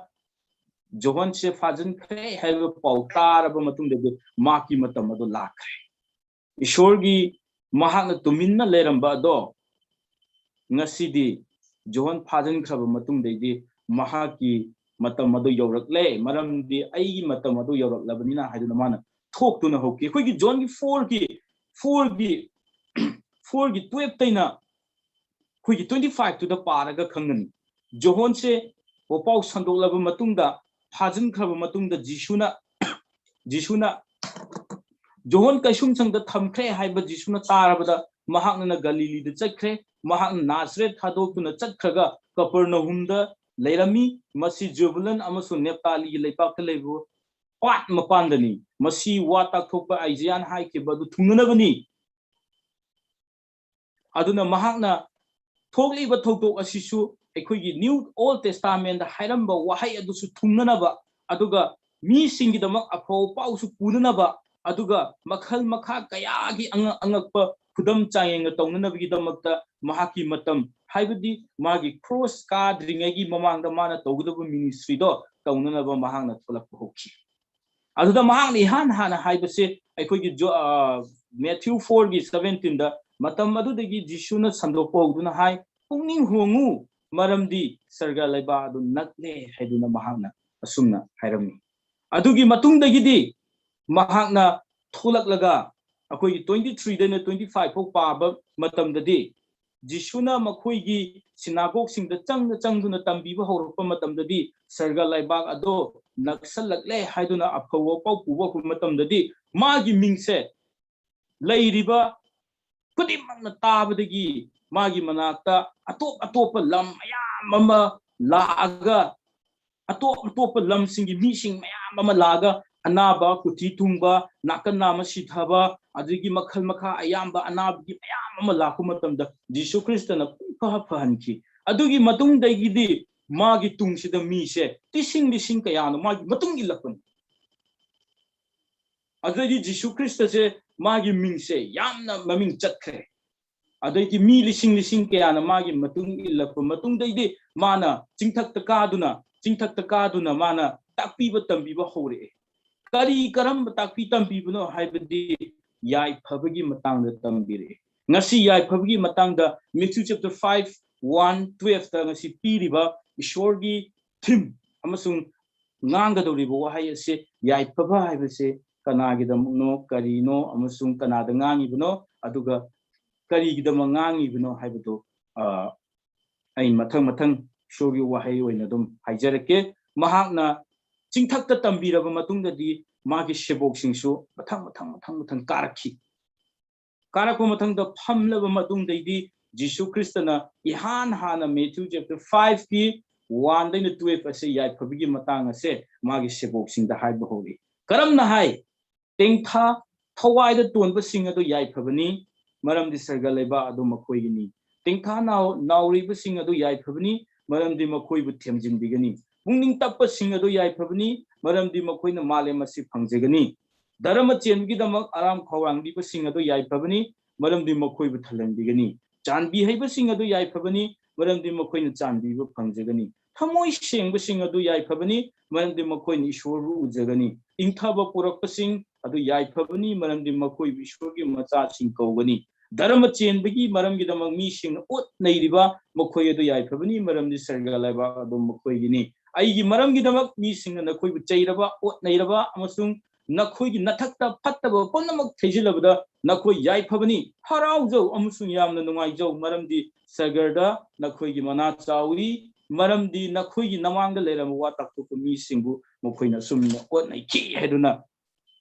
ꯖꯣꯍꯣꯟꯁꯦ ꯐꯥꯖꯤꯟꯈ꯭ꯔꯦ ꯍꯥꯏꯕ ꯄꯥꯎ ꯇꯥꯔꯕ ꯃꯇꯨꯡꯗꯗꯤ ꯃꯍꯥꯛꯀꯤ ꯃꯇꯝ ꯑꯗꯨ ꯂꯥꯛꯈ꯭ꯔꯦ꯫ ꯏꯁꯣꯔꯒꯤ ꯃꯍꯥꯛꯅ ꯇꯨꯃꯤꯟꯅ ꯂꯩꯔꯝꯕ ꯑꯗꯣ ꯉꯁꯤꯗꯤ ꯖꯣꯍꯣꯟ ꯐꯥꯖꯤꯟꯈ꯭ꯔꯕ ꯃꯇꯨꯡꯗꯩꯗꯤ ꯃꯍꯥꯛꯀꯤ ꯃꯇꯝ ꯑꯗꯨ ꯌꯧꯔꯛꯂꯦ, ꯃꯔꯝꯗꯤ ꯑꯩꯒꯤ ꯃꯇꯝ ꯑꯗꯨ ꯌꯧꯔꯛꯂꯕꯅꯤꯅ ꯍꯥꯏꯗꯨꯅ ꯃꯥꯅ ꯊꯣꯛꯇꯨꯅ ꯍꯧꯈꯤ꯫ ꯑꯩꯈꯣꯏꯒꯤ ꯖꯣꯟꯒꯤ ꯐꯣꯔꯒꯤ ꯐꯣꯔꯒꯤ ꯐꯣꯔꯒꯤ ꯇꯨꯌꯦꯜꯞꯇꯩꯅ ꯑꯩꯈꯣꯏꯒꯤ ꯇ꯭ꯋꯦꯟꯇꯤ ꯐꯥꯏꯚꯇꯨꯗ ꯄꯥꯔꯒ ꯈꯪꯒꯅꯤ꯫ ꯖꯣꯍꯣꯟꯁꯦ ꯋꯥꯄꯥꯎ ꯁꯟꯗꯣꯛꯂꯕ ꯃꯇꯨꯡꯗ, ꯐꯥꯖꯤꯟꯈ꯭ꯔꯕ ꯃꯇꯨꯡꯗ ꯖꯤꯁꯨꯅ ꯖꯤꯁꯨꯅ ꯖꯣꯍꯣꯟ ꯀꯩꯁꯨꯝꯁꯪꯗ ꯊꯝꯈ꯭ꯔꯦ ꯍꯥꯏꯕ ꯖꯤꯁꯨꯅ ꯇꯥꯔꯕꯗ ꯃꯍꯥꯛꯅ ꯒꯂꯤꯂꯤꯗ ꯆꯠꯈ꯭ꯔꯦ꯫ ꯃꯍꯥꯛꯅ ꯅꯥꯖꯔꯦꯠ ꯊꯥꯗꯣꯛꯇꯨꯅ ꯆꯠꯈ꯭ꯔꯒ ꯀꯄꯔꯅꯍꯨꯝꯗ ꯂꯩꯔꯝꯃꯤ꯫ ꯃꯁꯤ ꯖꯦꯕꯨꯂꯟ ꯑꯃꯁꯨꯡ ꯅꯦꯞꯇꯥꯂꯤꯒꯤ ꯂꯩꯄꯥꯛꯇ ꯂꯩꯕ ꯄꯥꯠ ꯃꯄꯥꯟꯗꯅꯤ꯫ ꯃꯁꯤ ꯋꯥ ꯇꯥꯛꯊꯣꯛꯄ ꯑꯥꯏꯖꯌꯥꯅ ꯍꯥꯏꯈꯤꯕ ꯑꯗꯨ ꯊꯨꯡꯅꯅꯕꯅꯤ꯫ ꯑꯗꯨꯅ ꯃꯍꯥꯛꯅ ꯊꯣꯛꯂꯤꯕ ꯊꯧꯗꯣꯛ ꯑꯁꯤꯁꯨ ꯑꯩꯈꯣꯏꯒꯤ ꯅ꯭ꯌꯨ ꯑꯣꯜ ꯇꯦꯁꯇꯥꯃꯦꯟꯗ ꯍꯥꯏꯔꯝꯕ ꯋꯥꯍꯩ ꯑꯗꯨꯁꯨ ꯊꯨꯡꯅꯅꯕ, ꯑꯗꯨꯒ ꯃꯤꯁꯤꯡꯒꯤꯗꯃꯛ ꯑꯐꯕ ꯄꯥꯎꯁꯨ ꯄꯨꯅꯅꯕ, ꯑꯗꯨꯒ ꯃꯈꯜ ꯃꯈꯥ ꯀꯌꯥꯒꯤ ꯑꯉꯛ ꯑꯉꯛꯄ ꯈꯨꯗꯝ ꯆꯥꯡꯌꯦꯡꯅ ꯇꯧꯅꯅꯕꯒꯤꯗꯃꯛꯇ ꯃꯍꯥꯛꯀꯤ ꯃꯇꯝ, ꯍꯥꯏꯕꯗꯤ ꯃꯥꯒꯤ ꯀ꯭ꯔꯣꯁ ꯀꯥꯗ꯭ꯔꯤꯉꯩꯒꯤ ꯃꯃꯥꯡꯗ ꯃꯥꯅ ꯇꯧꯒꯗꯕ ꯃꯤꯅꯤꯁꯇ꯭ꯔꯤꯗꯣ ꯇꯧꯅꯅꯕ ꯃꯍꯥꯛꯅ ꯊꯣꯛꯂꯛꯄ ꯍꯧꯈꯤ꯫ ꯑꯗꯨꯗ ꯃꯍꯥꯛꯅ ꯏꯍꯥꯟ ꯍꯥꯟꯅ ꯍꯥꯏꯕꯁꯦ ꯑꯩꯈꯣꯏꯒꯤ ꯖꯣ-, ꯑ, ꯃꯦꯊ꯭ꯌꯨ ꯐꯣꯔꯒꯤ ꯁꯚꯦꯟꯇꯤꯟꯗ, "ꯃꯇꯝ ꯑꯗꯨꯗꯒꯤ ꯖꯤꯁꯨꯅ ꯁꯟꯗꯣꯛꯄ ꯍꯧꯗꯨꯅ ꯍꯥꯏ, 'ꯄꯨꯛꯅꯤꯡ ꯍꯣꯡꯉꯨ, ꯃꯔꯝꯗꯤ ꯁꯔꯒ ꯂꯩꯕꯥꯛ ꯑꯗꯨ ꯅꯛꯂꯦ' ꯍꯥꯏꯗꯨꯅ ꯃꯍꯥꯛꯅ ꯑꯁꯨꯝꯅ ꯍꯥꯏꯔꯝꯃꯤ꯫ ꯑꯗꯨꯒꯤ ꯃꯇꯨꯡꯗꯒꯤꯗꯤ ꯃꯍꯥꯛꯅ ꯊꯣꯛꯂꯛꯂꯒ ꯑꯩꯈꯣꯏꯒꯤ ꯇ꯭ꯋꯦꯟꯇꯤ ꯊ꯭ꯔꯤꯗꯩꯅ ꯇ꯭ꯋꯦꯟꯇꯤ ꯐꯥꯏꯚ ꯐꯥꯎ ꯄꯥꯕ ꯃꯇꯝꯗꯗꯤ ꯖꯤꯁꯨꯅ ꯃꯈꯣꯏꯒꯤ ꯁꯤꯅꯥꯒꯣꯒꯁꯤꯡꯗ ꯆꯪꯅ ꯆꯪꯗꯨꯅ ꯇꯝꯕꯤꯕ ꯍꯧꯔꯛꯄ ꯃꯇꯝꯗꯗꯤ ꯁꯔꯒ ꯂꯩꯕꯥꯛ ꯑꯗꯣ ꯅꯛꯁꯜꯂꯛꯂꯦ ꯍꯥꯏꯗꯨꯅ ꯑꯐꯕ ꯄꯥꯎ ꯄꯨꯕ ꯍꯧꯔꯛꯄ ꯃꯇꯝꯗꯗꯤ ꯃꯥꯒꯤ ꯃꯤꯡꯁꯦ ꯂꯩꯔꯤꯕ ꯈꯨꯗꯤꯡꯃꯛꯅ ꯇꯥꯕꯗꯒꯤ ꯃꯥꯒꯤ ꯃꯅꯥꯛꯇ ꯑꯇꯣꯞ ꯑꯇꯣꯞꯄ ꯂꯝ ꯃꯌꯥꯝ ꯑꯃ ꯂꯥꯛꯑꯒ ꯑꯇꯣꯞ ꯑꯇꯣꯞꯄ ꯂꯝꯁꯤꯡꯒꯤ ꯃꯤꯁꯤꯡ ꯃꯌꯥꯝ ꯑꯃ ꯂꯥꯛꯑꯒ ꯑꯅꯥꯕ, ꯀꯨꯊꯤ ꯊꯨꯡꯕ, ꯅꯥꯀꯟ ꯅꯥꯝꯃ ꯁꯤꯊꯕ, ꯑꯗꯒꯤ ꯃꯈꯜ ꯃꯈꯥ ꯑꯌꯥꯝꯕ ꯑꯅꯥꯕꯒꯤ ꯃꯌꯥꯝ ꯑꯃ ꯂꯥꯛꯄ ꯃꯇꯝꯗ ꯖꯤꯁꯨ ꯈ꯭ꯔꯤꯁꯇꯅ ꯄꯨꯡꯐ ꯐꯍꯟꯈꯤ꯫ ꯑꯗꯨꯒꯤ ꯃꯇꯨꯡꯗꯒꯤꯗꯤ ꯃꯥꯒꯤ ꯇꯨꯡꯁꯤꯗ ꯃꯤꯁꯦ ꯂꯤꯁꯤꯡ ꯂꯤꯁꯤꯡ ꯀꯌꯥꯅ ꯃꯥꯒꯤ ꯃꯇꯨꯡ ꯏꯜꯂꯛꯄꯅꯤ꯫ ꯑꯗꯨꯗꯩꯗꯤ ꯖꯤꯁꯨ ꯈ꯭ꯔꯤꯁꯇꯁꯦ ꯃꯥꯒꯤ ꯃꯤꯡꯁꯦ ꯌꯥꯝꯅ ꯃꯃꯤꯡ ꯆꯠꯈ꯭ꯔꯦ꯫ ꯑꯗꯩꯗꯤ ꯃꯤ ꯂꯤꯁꯤꯡ ꯂꯤꯁꯤꯡ ꯀꯌꯥꯅ ꯃꯥꯒꯤ ꯃꯇꯨꯡ ꯏꯜꯂꯛꯄ ꯃꯇꯨꯡꯗꯩꯗꯤ ꯃꯥꯅ ꯆꯤꯡꯊꯛꯇ ꯀꯥꯗꯨꯅ, ꯆꯤꯡꯊꯛꯇ ꯀꯥꯗꯨꯅ ꯃꯥꯅ ꯇꯥꯛꯄꯤꯕ ꯇꯝꯕꯤꯕ ꯍꯧꯔꯛꯑꯦ꯫ ꯀꯔꯤ ꯀꯔꯝꯕ ꯇꯥꯛꯄꯤ ꯇꯝꯕꯤꯕꯅꯣ ꯍꯥꯏꯕꯗꯤ ꯌꯥꯏꯐꯕꯒꯤ ꯃꯇꯥꯡꯗ ꯇꯝꯕꯤꯔꯛꯑꯦ꯫ ꯉꯁꯤ ꯌꯥꯏꯐꯕꯒꯤ ꯃꯇꯥꯡꯗ Matthew chapter five, one twelve ꯇ ꯉꯁꯤ ꯄꯤꯔꯤꯕ ꯏꯁꯣꯔꯒꯤ theme ꯑꯃꯁꯨꯡ ꯉꯥꯡꯒꯗꯧꯔꯤꯕ ꯋꯥꯍꯩ ꯑꯁꯤ ꯌꯥꯏꯐꯕ ꯍꯥꯏꯕꯁꯦ ꯀꯅꯥꯒꯤꯗꯃꯛꯅꯣ, ꯀꯔꯤꯅꯣ ꯑꯃꯁꯨꯡ ꯀꯅꯥꯗ ꯉꯥꯡꯉꯤꯕꯅꯣ, ꯑꯗꯨꯒ ꯀꯔꯤꯒꯤꯗꯃꯛ ꯉꯥꯡꯉꯤꯕꯅꯣ ꯍꯥꯏꯕꯗꯨ, ꯑ, ꯑꯩ ꯃꯊꯪ ꯃꯊꯪ ꯏꯁꯣꯔꯒꯤ ꯋꯥꯍꯩ ꯑꯣꯏꯅ ꯑꯗꯨꯝ ꯍꯥꯏꯖꯔꯛꯀꯦ꯫ ꯃꯍꯥꯛꯅ ꯆꯤꯡꯊꯛꯇ ꯇꯝꯕꯤꯔꯕ ꯃꯇꯨꯡꯗꯗꯤ ꯃꯥꯒꯤ ꯁꯦꯕꯣꯛꯁꯤꯡꯁꯨ ꯃꯊꯪ ꯃꯊꯪ ꯃꯊꯪ ꯃꯊꯪ ꯀꯥꯔꯛꯈꯤ꯫ ꯀꯥꯔꯛꯄ ꯃꯊꯪꯗ ꯐꯝꯂꯕ ꯃꯇꯨꯡꯗꯩꯗꯤ ꯖꯤꯁꯨ ꯈ꯭ꯔꯤꯁꯇꯅ ꯏꯍꯥꯟ ꯍꯥꯟꯅ Matthew chapter five ꯀꯤ one ꯗꯩꯅ twelve ꯑꯁꯦ ꯌꯥꯏꯐꯕꯒꯤ ꯃꯇꯥꯡ ꯑꯁꯦ ꯃꯥꯒꯤ ꯁꯦꯕꯣꯛꯁꯤꯡꯗ ꯍꯥꯏꯕ ꯍꯧꯔꯛꯏ꯫ ꯀꯔꯝꯅ ꯍꯥꯏ? "ꯇꯦꯡꯊꯥ ꯊꯋꯥꯏꯗ ꯇꯣꯟꯕꯁꯤꯡ ꯑꯗꯨ ꯌꯥꯏꯐꯕꯅꯤ, ꯃꯔꯝꯗꯤ ꯁꯔꯒ ꯂꯩꯕꯥꯛ ꯑꯗꯨ ꯃꯈꯣꯏꯒꯤꯅꯤ꯫ ꯇꯦꯡꯊꯥ ꯅꯥꯎ-, ꯅꯥꯎꯔꯤꯕꯁꯤꯡ ꯑꯗꯨ ꯌꯥꯏꯐꯕꯅꯤ, ꯃꯔꯝꯗꯤ ꯃꯈꯣꯏꯕꯨ ꯊꯦꯝꯖꯤꯟꯕꯤꯒꯅꯤ꯫ ꯄꯨꯛꯅꯤꯡ ꯇꯞꯄꯁꯤꯡ ꯑꯗꯨ ꯌꯥꯏꯐꯕꯅꯤ, ꯃꯔꯝꯗꯤ ꯃꯈꯣꯏꯅ ꯃꯥꯂꯦꯝ ꯑꯁꯤ ꯐꯪꯖꯒꯅꯤ꯫ ꯙꯔꯃ ꯆꯦꯟꯕꯒꯤꯗꯃꯛ ꯑꯔꯥꯝ ꯈꯧꯔꯥꯡꯂꯤꯕꯁꯤꯡ ꯑꯗꯨ ꯌꯥꯏꯐꯕꯅꯤ, ꯃꯔꯝꯗꯤ ꯃꯈꯣꯏꯕꯨ ꯊꯜꯍꯟꯕꯤꯒꯅꯤ꯫ ꯆꯥꯟꯕꯤ ꯍꯩꯕꯁꯤꯡ ꯑꯗꯨ ꯌꯥꯏꯐꯕꯅꯤ, ꯃꯔꯝꯗꯤ ꯃꯈꯣꯏꯅ ꯆꯥꯟꯕꯤꯕ ꯐꯪꯖꯒꯅꯤ꯫ ꯊꯃꯣꯏ ꯁꯦꯡꯕꯁꯤꯡ ꯑꯗꯨ ꯌꯥꯏꯐꯕꯅꯤ, ꯃꯔꯝꯗꯤ ꯃꯈꯣꯏꯅ ꯏꯁꯣꯔꯕꯨ ꯎꯖꯒꯅꯤ꯫ ꯏꯪꯊꯕ ꯄꯨꯔꯛꯄꯁꯤꯡ ꯑꯗꯨ ꯌꯥꯏꯐꯕꯅꯤ, ꯃꯔꯝꯗꯤ ꯃꯈꯣꯏꯕꯨ ꯏꯁꯣꯔꯒꯤ ꯃꯆꯥꯁꯤꯡ ꯀꯧꯒꯅꯤ꯫ ꯙꯔꯃ ꯆꯦꯟꯕꯒꯤ ꯃꯔꯝꯒꯤꯗꯃꯛ ꯃꯤꯁꯤꯡꯅ ꯑꯣꯠ ꯅꯩꯔꯤꯕ ꯃꯈꯣꯏ ꯑꯗꯨ ꯌꯥꯏꯐꯕꯅꯤ, ꯃꯔꯝꯗꯤ ꯁꯔꯒ ꯂꯩꯕꯥꯛ ꯑꯗꯨ ꯃꯈꯣꯏꯒꯤꯅꯤ꯫ ꯑꯩꯒꯤ ꯃꯔꯝꯒꯤꯗꯃꯛ ꯃꯤꯁꯤꯡꯅ ꯅꯈꯣꯏꯕꯨ ꯆꯩꯔꯕ, ꯑꯣꯠ ꯅꯩꯔꯕ ꯑꯃꯁꯨꯡ ꯅꯈꯣꯏꯒꯤ ꯅꯊꯛꯇ ꯐꯠꯇꯕ ꯄꯨꯝꯅꯃꯛ ꯊꯩꯖꯤꯜꯂꯕꯗ ꯅꯈꯣꯏ ꯌꯥꯏꯐꯕꯅꯤ꯫ ꯍꯔꯥꯎꯖꯧ ꯑꯃꯁꯨꯡ ꯌꯥꯝꯅ ꯅꯨꯡꯉꯥꯏꯖꯧ, ꯃꯔꯝꯗꯤ ꯁꯔꯒꯔꯗ ꯅꯈꯣꯏꯒꯤ ꯃꯅꯥ ꯆꯥꯎꯏ, ꯃꯔꯝꯗꯤ ꯅꯈꯣꯏꯒꯤ ꯅꯃꯥꯡꯗ ꯂꯩꯔꯝꯕ ꯋꯥ ꯇꯥꯛꯊꯣꯛꯄ ꯃꯤꯁꯤꯡꯕꯨ ꯃꯈꯣꯏꯅ ꯑꯁꯨꯝꯅ ꯑꯣꯠ ꯅꯩꯈꯤ" ꯍꯥꯏꯗꯨꯅ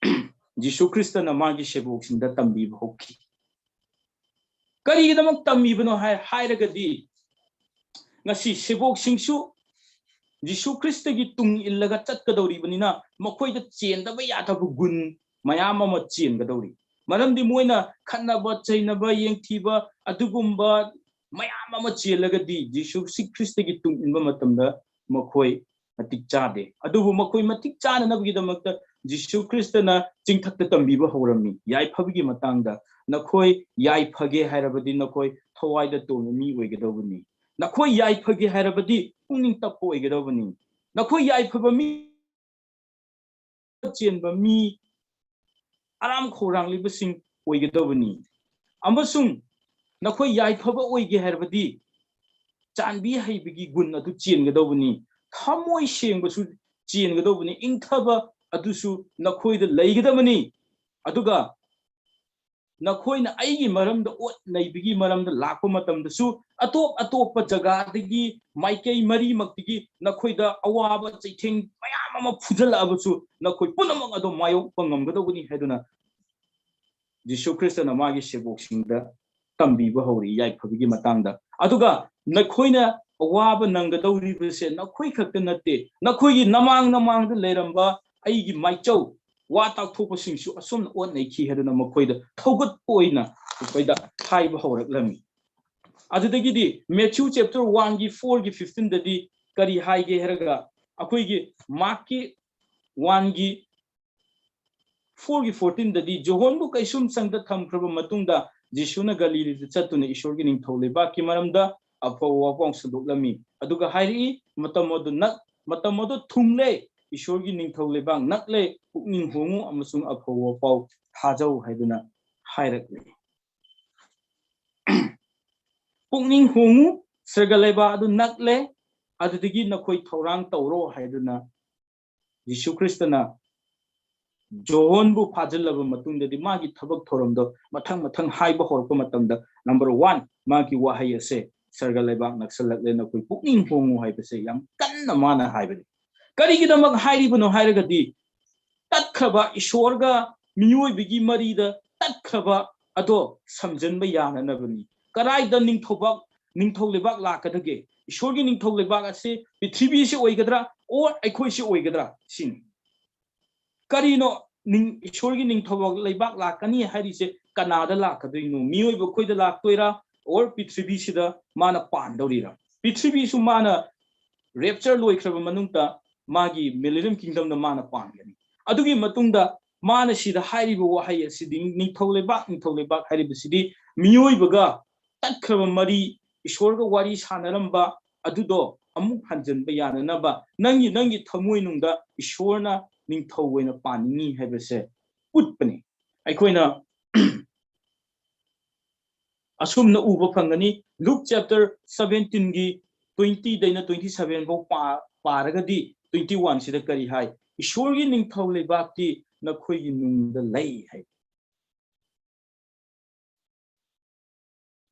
ꯖꯤꯁꯨ ꯈ꯭ꯔꯤꯁꯇꯅ ꯃꯥꯒꯤ ꯁꯦꯕꯣꯛꯁꯤꯡꯗ ꯇꯝꯕꯤꯕ ꯍꯧꯈꯤ꯫ ꯀꯔꯤꯒꯤꯗꯃꯛ ꯇꯝꯃꯤꯕꯅꯣ ꯍꯥꯏ-, ꯍꯥꯏꯔꯒꯗꯤ ꯉꯁꯤ ꯁꯦꯕꯣꯛꯁꯤꯡꯁꯨ ꯖꯤꯁꯨ ꯈ꯭ꯔꯤꯁꯇꯒꯤ ꯇꯨꯡ ꯏꯜꯂꯒ ꯆꯠꯀꯗꯧꯔꯤꯕꯅꯤꯅ ꯃꯈꯣꯏꯗ ꯆꯦꯟꯗꯕ ꯌꯥꯗꯕ ꯒꯨꯟ ꯃꯌꯥꯝ ꯑꯃ ꯆꯦꯟꯒꯗꯧꯔꯤ꯫ ꯃꯔꯝꯗꯤ ꯃꯣꯏꯅ ꯈꯠꯅꯕ, ꯆꯩꯅꯕ, ꯌꯦꯡꯊꯤꯕ ꯑꯗꯨꯒꯨꯝꯕ ꯃꯌꯥꯝ ꯑꯃ ꯆꯦꯜꯂꯒꯗꯤ ꯖꯤꯁꯨ ꯁꯤ ꯈ꯭ꯔꯤꯁꯇꯒꯤ ꯇꯨꯡ ꯏꯟꯕ ꯃꯇꯝꯗ ꯃꯈꯣꯏ ꯃꯇꯤꯛ ꯆꯥꯗꯦ꯫ ꯑꯗꯨꯕꯨ ꯃꯈꯣꯏ ꯃꯇꯤꯛ ꯆꯥꯅꯅꯕꯒꯤꯗꯃꯛꯇ ꯖꯤꯁꯨ ꯈ꯭ꯔꯤꯁꯇꯅ ꯆꯤꯡꯊꯛꯇ ꯇꯝꯕꯤꯕ ꯍꯧꯔꯝꯃꯤ꯫ ꯌꯥꯏꯐꯕꯒꯤ ꯃꯇꯥꯡꯗ, "ꯅꯈꯣꯏ ꯌꯥꯏꯐꯒꯦ ꯍꯥꯏꯔꯕꯗꯤ ꯅꯈꯣꯏ ꯊꯋꯥꯏꯗ ꯇꯣꯟꯕ ꯃꯤ ꯑꯣꯏꯒꯗꯧꯕꯅꯤ꯫ ꯅꯈꯣꯏ ꯌꯥꯏꯐꯒꯦ ꯍꯥꯏꯔꯕꯗꯤ ꯄꯨꯛꯅꯤꯡ ꯇꯞꯄ ꯑꯣꯏꯒꯗꯧꯕꯅꯤ꯫ ꯅꯈꯣꯏ ꯌꯥꯏꯐꯕ ꯃꯤ ꯆꯦꯟꯕ ꯃꯤ ꯑꯔꯥꯝ ꯈꯧꯔꯥꯡꯂꯤꯕꯁꯤꯡ ꯑꯣꯏꯒꯗꯕꯅꯤ꯫ ꯑꯃꯁꯨꯡ ꯅꯈꯣꯏ ꯌꯥꯏꯐꯕ ꯑꯣꯏꯒꯦ ꯍꯥꯏꯔꯕꯗꯤ ꯆꯥꯟꯕꯤ ꯍꯩꯕꯒꯤ ꯒꯨꯟ ꯑꯗꯨ ꯆꯦꯟꯒꯗꯧꯕꯅꯤ꯫ ꯊꯃꯣꯏ ꯁꯦꯡꯕꯁꯨ ꯆꯦꯟꯒꯗꯧꯕꯅꯤ꯫ ꯏꯪꯊꯕ ꯑꯗꯨꯁꯨ ꯅꯈꯣꯏꯗ ꯂꯩꯒꯗꯕꯅꯤ꯫ ꯑꯗꯨꯒ ꯅꯈꯣꯏꯅ ꯑꯩꯒꯤ ꯃꯔꯝꯗ ꯑꯣꯠ ꯅꯩꯕꯒꯤ ꯃꯔꯝꯗ ꯂꯥꯛꯄ ꯃꯇꯝꯗꯁꯨ, ꯑꯇꯣꯞ ꯑꯇꯣꯞꯄ ꯖꯒꯥꯗꯒꯤ, ꯃꯥꯏꯀꯩ ꯃꯔꯤꯃꯛꯇꯒꯤ ꯅꯈꯣꯏꯗ ꯑꯋꯥꯕ ꯆꯩꯊꯦꯡ ꯃꯌꯥꯝ ꯑꯃ ꯐꯨꯖꯜꯂꯛꯑꯕꯁꯨ, ꯅꯈꯣꯏ ꯄꯨꯝꯅꯃꯛ ꯑꯗꯨ ꯃꯥꯌꯣꯛꯄ ꯉꯝꯒꯗꯧꯕꯅꯤ ꯍꯥꯏꯗꯨꯅ ꯖꯤꯁꯨ ꯈ꯭ꯔꯤꯁꯇꯅ ꯃꯥꯒꯤ ꯁꯦꯕꯣꯛꯁꯤꯡꯗ ꯇꯝꯕꯤꯕ ꯍꯧꯔꯤ ꯌꯥꯏꯐꯕꯒꯤ ꯃꯇꯥꯡꯗ꯫ ꯑꯗꯨꯒ ꯅꯈꯣꯏꯅ ꯑꯋꯥꯕ ꯅꯪꯒꯗꯧꯔꯤꯕꯁꯦ ꯅꯈꯣꯏ ꯈꯛꯇ ꯅꯠꯇꯦ, ꯅꯈꯣꯏꯒꯤ ꯅꯃꯥꯡ ꯅꯃꯥꯡꯗ ꯂꯩꯔꯝꯕ ꯑꯩꯒꯤ ꯃꯥꯏꯆꯧ ꯋꯥ ꯇꯥꯛꯊꯣꯛꯄꯁꯤꯡꯁꯨ ꯑꯁꯨꯝꯅ ꯑꯣꯠ ꯅꯩꯈꯤ ꯍꯥꯏꯗꯨꯅ ꯃꯈꯣꯏꯗ ꯊꯧꯒꯠꯄ ꯑꯣꯏꯅ ꯑꯩꯈꯣꯏꯗ ꯍꯥꯏꯕ ꯍꯧꯔꯛꯂꯝꯃꯤ꯫ ꯑꯗꯨꯗꯒꯤꯗꯤ Matthew chapter one ꯒꯤ four ꯒꯤ fifteen ꯗꯗꯤ ꯀꯔꯤ ꯍꯥꯏꯒꯦ ꯍꯥꯏꯔꯒ, ꯑꯩꯈꯣꯏꯒꯤ Mark ꯀꯤ one ꯒꯤ four ꯒꯤ fourteen ꯗꯗꯤ, ꯖꯣꯍꯣꯟꯕꯨ ꯀꯩꯁꯨꯝꯁꯪꯗ ꯊꯝꯈ꯭ꯔꯕ ꯃꯇꯨꯡꯗ ꯖꯤꯁꯨꯅ ꯒꯂꯤꯂꯤꯗ ꯆꯠꯇꯨꯅ ꯏꯁꯣꯔꯒꯤ ꯅꯤꯡꯊꯧ ꯂꯩꯕꯥꯛꯀꯤ ꯃꯔꯝꯗ ꯑꯐꯕ ꯋꯥꯐꯥꯎ ꯁꯟꯗꯣꯛꯂꯝꯃꯤ꯫ ꯑꯗꯨꯒ ꯍꯥꯏꯔꯛꯏ, "ꯃꯇꯝ ꯑꯗꯨ ꯅꯛ-, ꯃꯇꯝ ꯑꯗꯨ ꯊꯨꯡꯂꯦ, ꯏꯁꯣꯔꯒꯤ ꯅꯤꯡꯊꯧ ꯂꯩꯕꯥꯛ ꯅꯛꯂꯦ, ꯄꯨꯛꯅꯤꯡ ꯍꯣꯡꯉꯨ ꯑꯃꯁꯨꯡ ꯑꯐꯕ ꯋꯥꯐꯥꯎ ꯊꯥꯖꯧ" ꯍꯥꯏꯗꯨꯅ ꯍꯥꯏꯔꯛꯂꯤ꯫ "ꯄꯨꯛꯅꯤꯡ ꯍꯣꯡꯉꯨ, ꯁꯔꯒ ꯂꯩꯕꯥꯛ ꯑꯗꯨ ꯅꯛꯂꯦ, ꯑꯗꯨꯗꯒꯤ ꯅꯈꯣꯏ ꯊꯧꯔꯥꯡ ꯇꯧꯔꯣ" ꯍꯥꯏꯗꯨꯅ ꯖꯤꯁꯨ ꯈ꯭ꯔꯤꯁꯇꯅ ꯖꯣꯍꯣꯟꯕꯨ ꯐꯥꯖꯤꯜꯂꯕ ꯃꯇꯨꯡꯗꯗꯤ ꯃꯥꯒꯤ ꯊꯕꯛ ꯊꯧꯔꯝꯗꯣ ꯃꯊꯪ ꯃꯊꯪ ꯍꯥꯏꯕ ꯍꯧꯔꯛꯄ ꯃꯇꯝꯗ, number one, ꯃꯥꯒꯤ ꯋꯥꯍꯩ ꯑꯁꯦ, "ꯁꯔꯒ ꯂꯩꯕꯥꯛ ꯅꯛꯁꯜꯂꯛꯂꯦ, ꯅꯈꯣꯏ ꯄꯨꯛꯅꯤꯡ ꯍꯣꯡꯉꯨ" ꯍꯥꯏꯕꯁꯦ ꯌꯥꯝ ꯀꯟꯅ ꯃꯥꯅ ꯍꯥꯏꯕꯅꯤ꯫ ꯀꯔꯤꯒꯤꯗꯃꯛ ꯍꯥꯏꯔꯤꯕꯅꯣ ꯍꯥꯏꯔꯒꯗꯤ, ꯇꯠꯈ꯭ꯔꯕ, ꯏꯁꯣꯔꯒ ꯃꯤꯑꯣꯏꯕꯒꯤ ꯃꯔꯤꯗ ꯇꯠꯈ꯭ꯔꯕ ꯑꯗꯣ ꯁꯝꯖꯤꯟꯕ ꯌꯥꯅꯅꯕꯅꯤ꯫ ꯀꯗꯥꯏꯗ ꯅꯤꯡꯊꯧꯕꯥꯛ, ꯅꯤꯡꯊꯧ ꯂꯩꯕꯥꯛ ꯂꯥꯛꯀꯗꯒꯦ? ꯏꯁꯣꯔꯒꯤ ꯅꯤꯡꯊꯧ ꯂꯩꯕꯥꯛ ꯑꯁꯤ ꯄ꯭ꯔꯤꯊꯤꯕꯤꯁꯤ ꯑꯣꯏꯒꯗ꯭ꯔꯥ, or ꯑꯩꯈꯣꯏꯁꯤ ꯑꯣꯏꯒꯗ꯭ꯔꯥ ꯁꯤꯅꯤ꯫ ꯀꯔꯤꯅꯣ ꯅꯤꯡ-, ꯏꯁꯣꯔꯒꯤ ꯅꯤꯡꯊꯧ ꯂꯩꯕꯥꯛ ꯂꯥꯛꯀꯅꯤ ꯍꯥꯏꯔꯤꯁꯦ? ꯀꯅꯥꯗ ꯂꯥꯛꯀꯗꯣꯏꯅꯣ? ꯃꯤꯑꯣꯏꯕ ꯑꯩꯈꯣꯏꯗ ꯂꯥꯛꯇꯣꯏꯔꯥ, or ꯄ꯭ꯔꯤꯊꯤꯕꯤꯁꯤꯗ ꯃꯥꯅ ꯄꯥꯟꯗꯧꯔꯤꯔꯥ? ꯄ꯭ꯔꯤꯊꯤꯕꯤꯁꯨ ꯃꯥꯅ rapture ꯂꯣꯏꯈ꯭ꯔꯕ ꯃꯅꯨꯡꯗ ꯃꯥꯒꯤ millennium kingdom ꯗ ꯃꯥꯅ ꯄꯥꯟꯒꯅꯤ꯫ ꯑꯗꯨꯒꯤ ꯃꯇꯨꯡꯗ ꯃꯥꯅ ꯁꯤꯗ ꯍꯥꯏꯔꯤꯕ ꯋꯥꯍꯩ ꯑꯁꯤꯗꯤ, "ꯅꯤꯡꯊꯧ ꯂꯩꯕꯥꯛ, ꯅꯤꯡꯊꯧ ꯂꯩꯕꯥꯛ" ꯍꯥꯏꯔꯤꯕꯁꯤꯗꯤ ꯃꯤꯑꯣꯏꯕꯒ ꯇꯠꯈ꯭ꯔꯕ ꯃꯔꯤ, ꯏꯁꯣꯔꯒ ꯋꯥꯔꯤ ꯁꯥꯟꯅꯔꯝꯕ ꯑꯗꯨꯗꯣ ꯑꯃꯨꯛ ꯍꯟꯖꯤꯟꯕ ꯌꯥꯅꯅꯕ, ꯅꯪꯒꯤ, ꯅꯪꯒꯤ ꯊꯃꯣꯏꯅꯨꯡꯗ ꯏꯁꯣꯔꯅ ꯅꯤꯡꯊꯧ ꯑꯣꯏꯅ ꯄꯥꯟꯅꯤꯡꯉꯤ ꯍꯥꯏꯕꯁꯦ ꯎꯠꯄꯅꯤ꯫ ꯑꯩꯈꯣꯏꯅ ꯑꯁꯨꯝꯅ ꯎꯕ ꯐꯪꯒꯅꯤ꯫ Luke chapter seventeen ꯒꯤ twenty ꯗꯩꯅ twenty seven ꯐꯥꯎ ꯄꯥ-, ꯄꯥꯔꯒꯗꯤ twenty one ꯁꯤꯗ ꯀꯔꯤ ꯍꯥꯏ? "ꯏꯁꯣꯔꯒꯤ ꯅꯤꯡꯊꯧ ꯂꯩꯕꯥꯛꯇꯤ ꯅꯈꯣꯏꯒꯤ ꯅꯨꯡꯗ ꯂꯩ" ꯍꯥꯏ꯫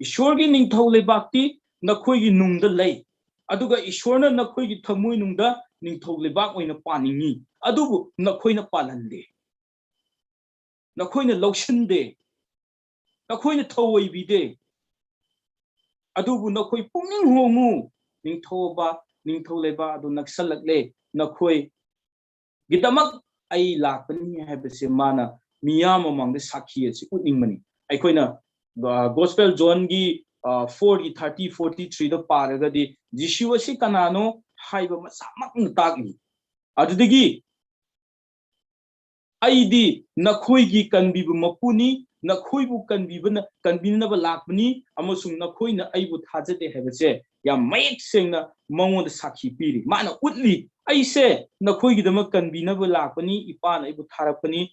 "ꯏꯁꯣꯔꯒꯤ ꯅꯤꯡꯊꯧ ꯂꯩꯕꯥꯛꯇꯤ ꯅꯈꯣꯏꯒꯤ ꯅꯨꯡꯗ ꯂꯩ, ꯑꯗꯨꯒ ꯏꯁꯣꯔꯅ ꯅꯈꯣꯏꯒꯤ ꯊꯃꯣꯏꯅꯨꯡꯗ ꯅꯤꯡꯊꯧ ꯂꯩꯕꯥꯛ ꯑꯣꯏꯅ ꯄꯥꯟꯅꯤꯡꯉꯤ, ꯑꯗꯨꯕꯨ ꯅꯈꯣꯏꯅ ꯄꯥꯜꯍꯟꯗꯦ, ꯅꯈꯣꯏꯅ ꯂꯧꯁꯤꯟꯗꯦ, ꯅꯈꯣꯏꯅ ꯊꯧꯑꯣꯏꯕꯤꯗꯦ꯫ ꯑꯗꯨꯕꯨ ꯅꯈꯣꯏ ꯄꯨꯛꯅꯤꯡ ꯍꯣꯡꯉꯨ, ꯅꯤꯡꯊꯧꯕ, ꯅꯤꯡꯊꯧ ꯂꯩꯕꯥꯛ ꯑꯗꯨ ꯅꯛꯁꯜꯂꯛꯂꯦ, ꯅꯈꯣꯏꯒꯤꯗꯃꯛ ꯑꯩ ꯂꯥꯛꯄꯅꯤ" ꯍꯥꯏꯕꯁꯦ ꯃꯥꯅ ꯃꯤꯌꯥꯝ ꯃꯃꯥꯡꯗ ꯁꯥꯈꯤ ꯑꯁꯤ ꯎꯠꯅꯤꯡꯕꯅꯤ꯫ ꯑꯩꯈꯣꯏꯅ, ꯑ, Gospel Johnꯒꯤ, ꯑ, four ꯒꯤ thirty, forty three ꯗ ꯄꯥꯔꯒꯗꯤ ꯖꯤꯁꯨ ꯑꯁꯤ ꯀꯅꯥꯅꯣ ꯍꯥꯏꯕ ꯃꯁꯥꯃꯛꯅ ꯇꯥꯛꯂꯤ꯫ ꯑꯗꯨꯗꯒꯤ "ꯑꯩꯗꯤ ꯅꯈꯣꯏꯒꯤ ꯀꯟꯕꯤꯕ ꯃꯄꯨꯅꯤ, ꯅꯈꯣꯏꯕꯨ ꯀꯟꯕꯤꯕꯅ, ꯀꯟꯕꯤꯅꯕ ꯂꯥꯛꯄꯅꯤ, ꯑꯃꯁꯨꯡ ꯅꯈꯣꯏꯅ ꯑꯩꯕꯨ ꯊꯥꯖꯗꯦ" ꯍꯥꯏꯕꯁꯦ ꯌꯥꯝ ꯃꯌꯦꯛ ꯁꯦꯡꯅ ꯃꯉꯣꯟꯗ ꯁꯥꯈꯤ ꯄꯤꯔꯤ꯫ ꯃꯥꯅ ꯎꯠꯂꯤ, "ꯑꯩꯁꯦ ꯅꯈꯣꯏꯒꯤꯗꯃꯛ ꯀꯟꯕꯤꯅꯕ ꯂꯥꯛꯄꯅꯤ, ꯏꯄꯥꯅ ꯑꯩꯕꯨ ꯊꯥꯔꯛꯄꯅꯤ꯫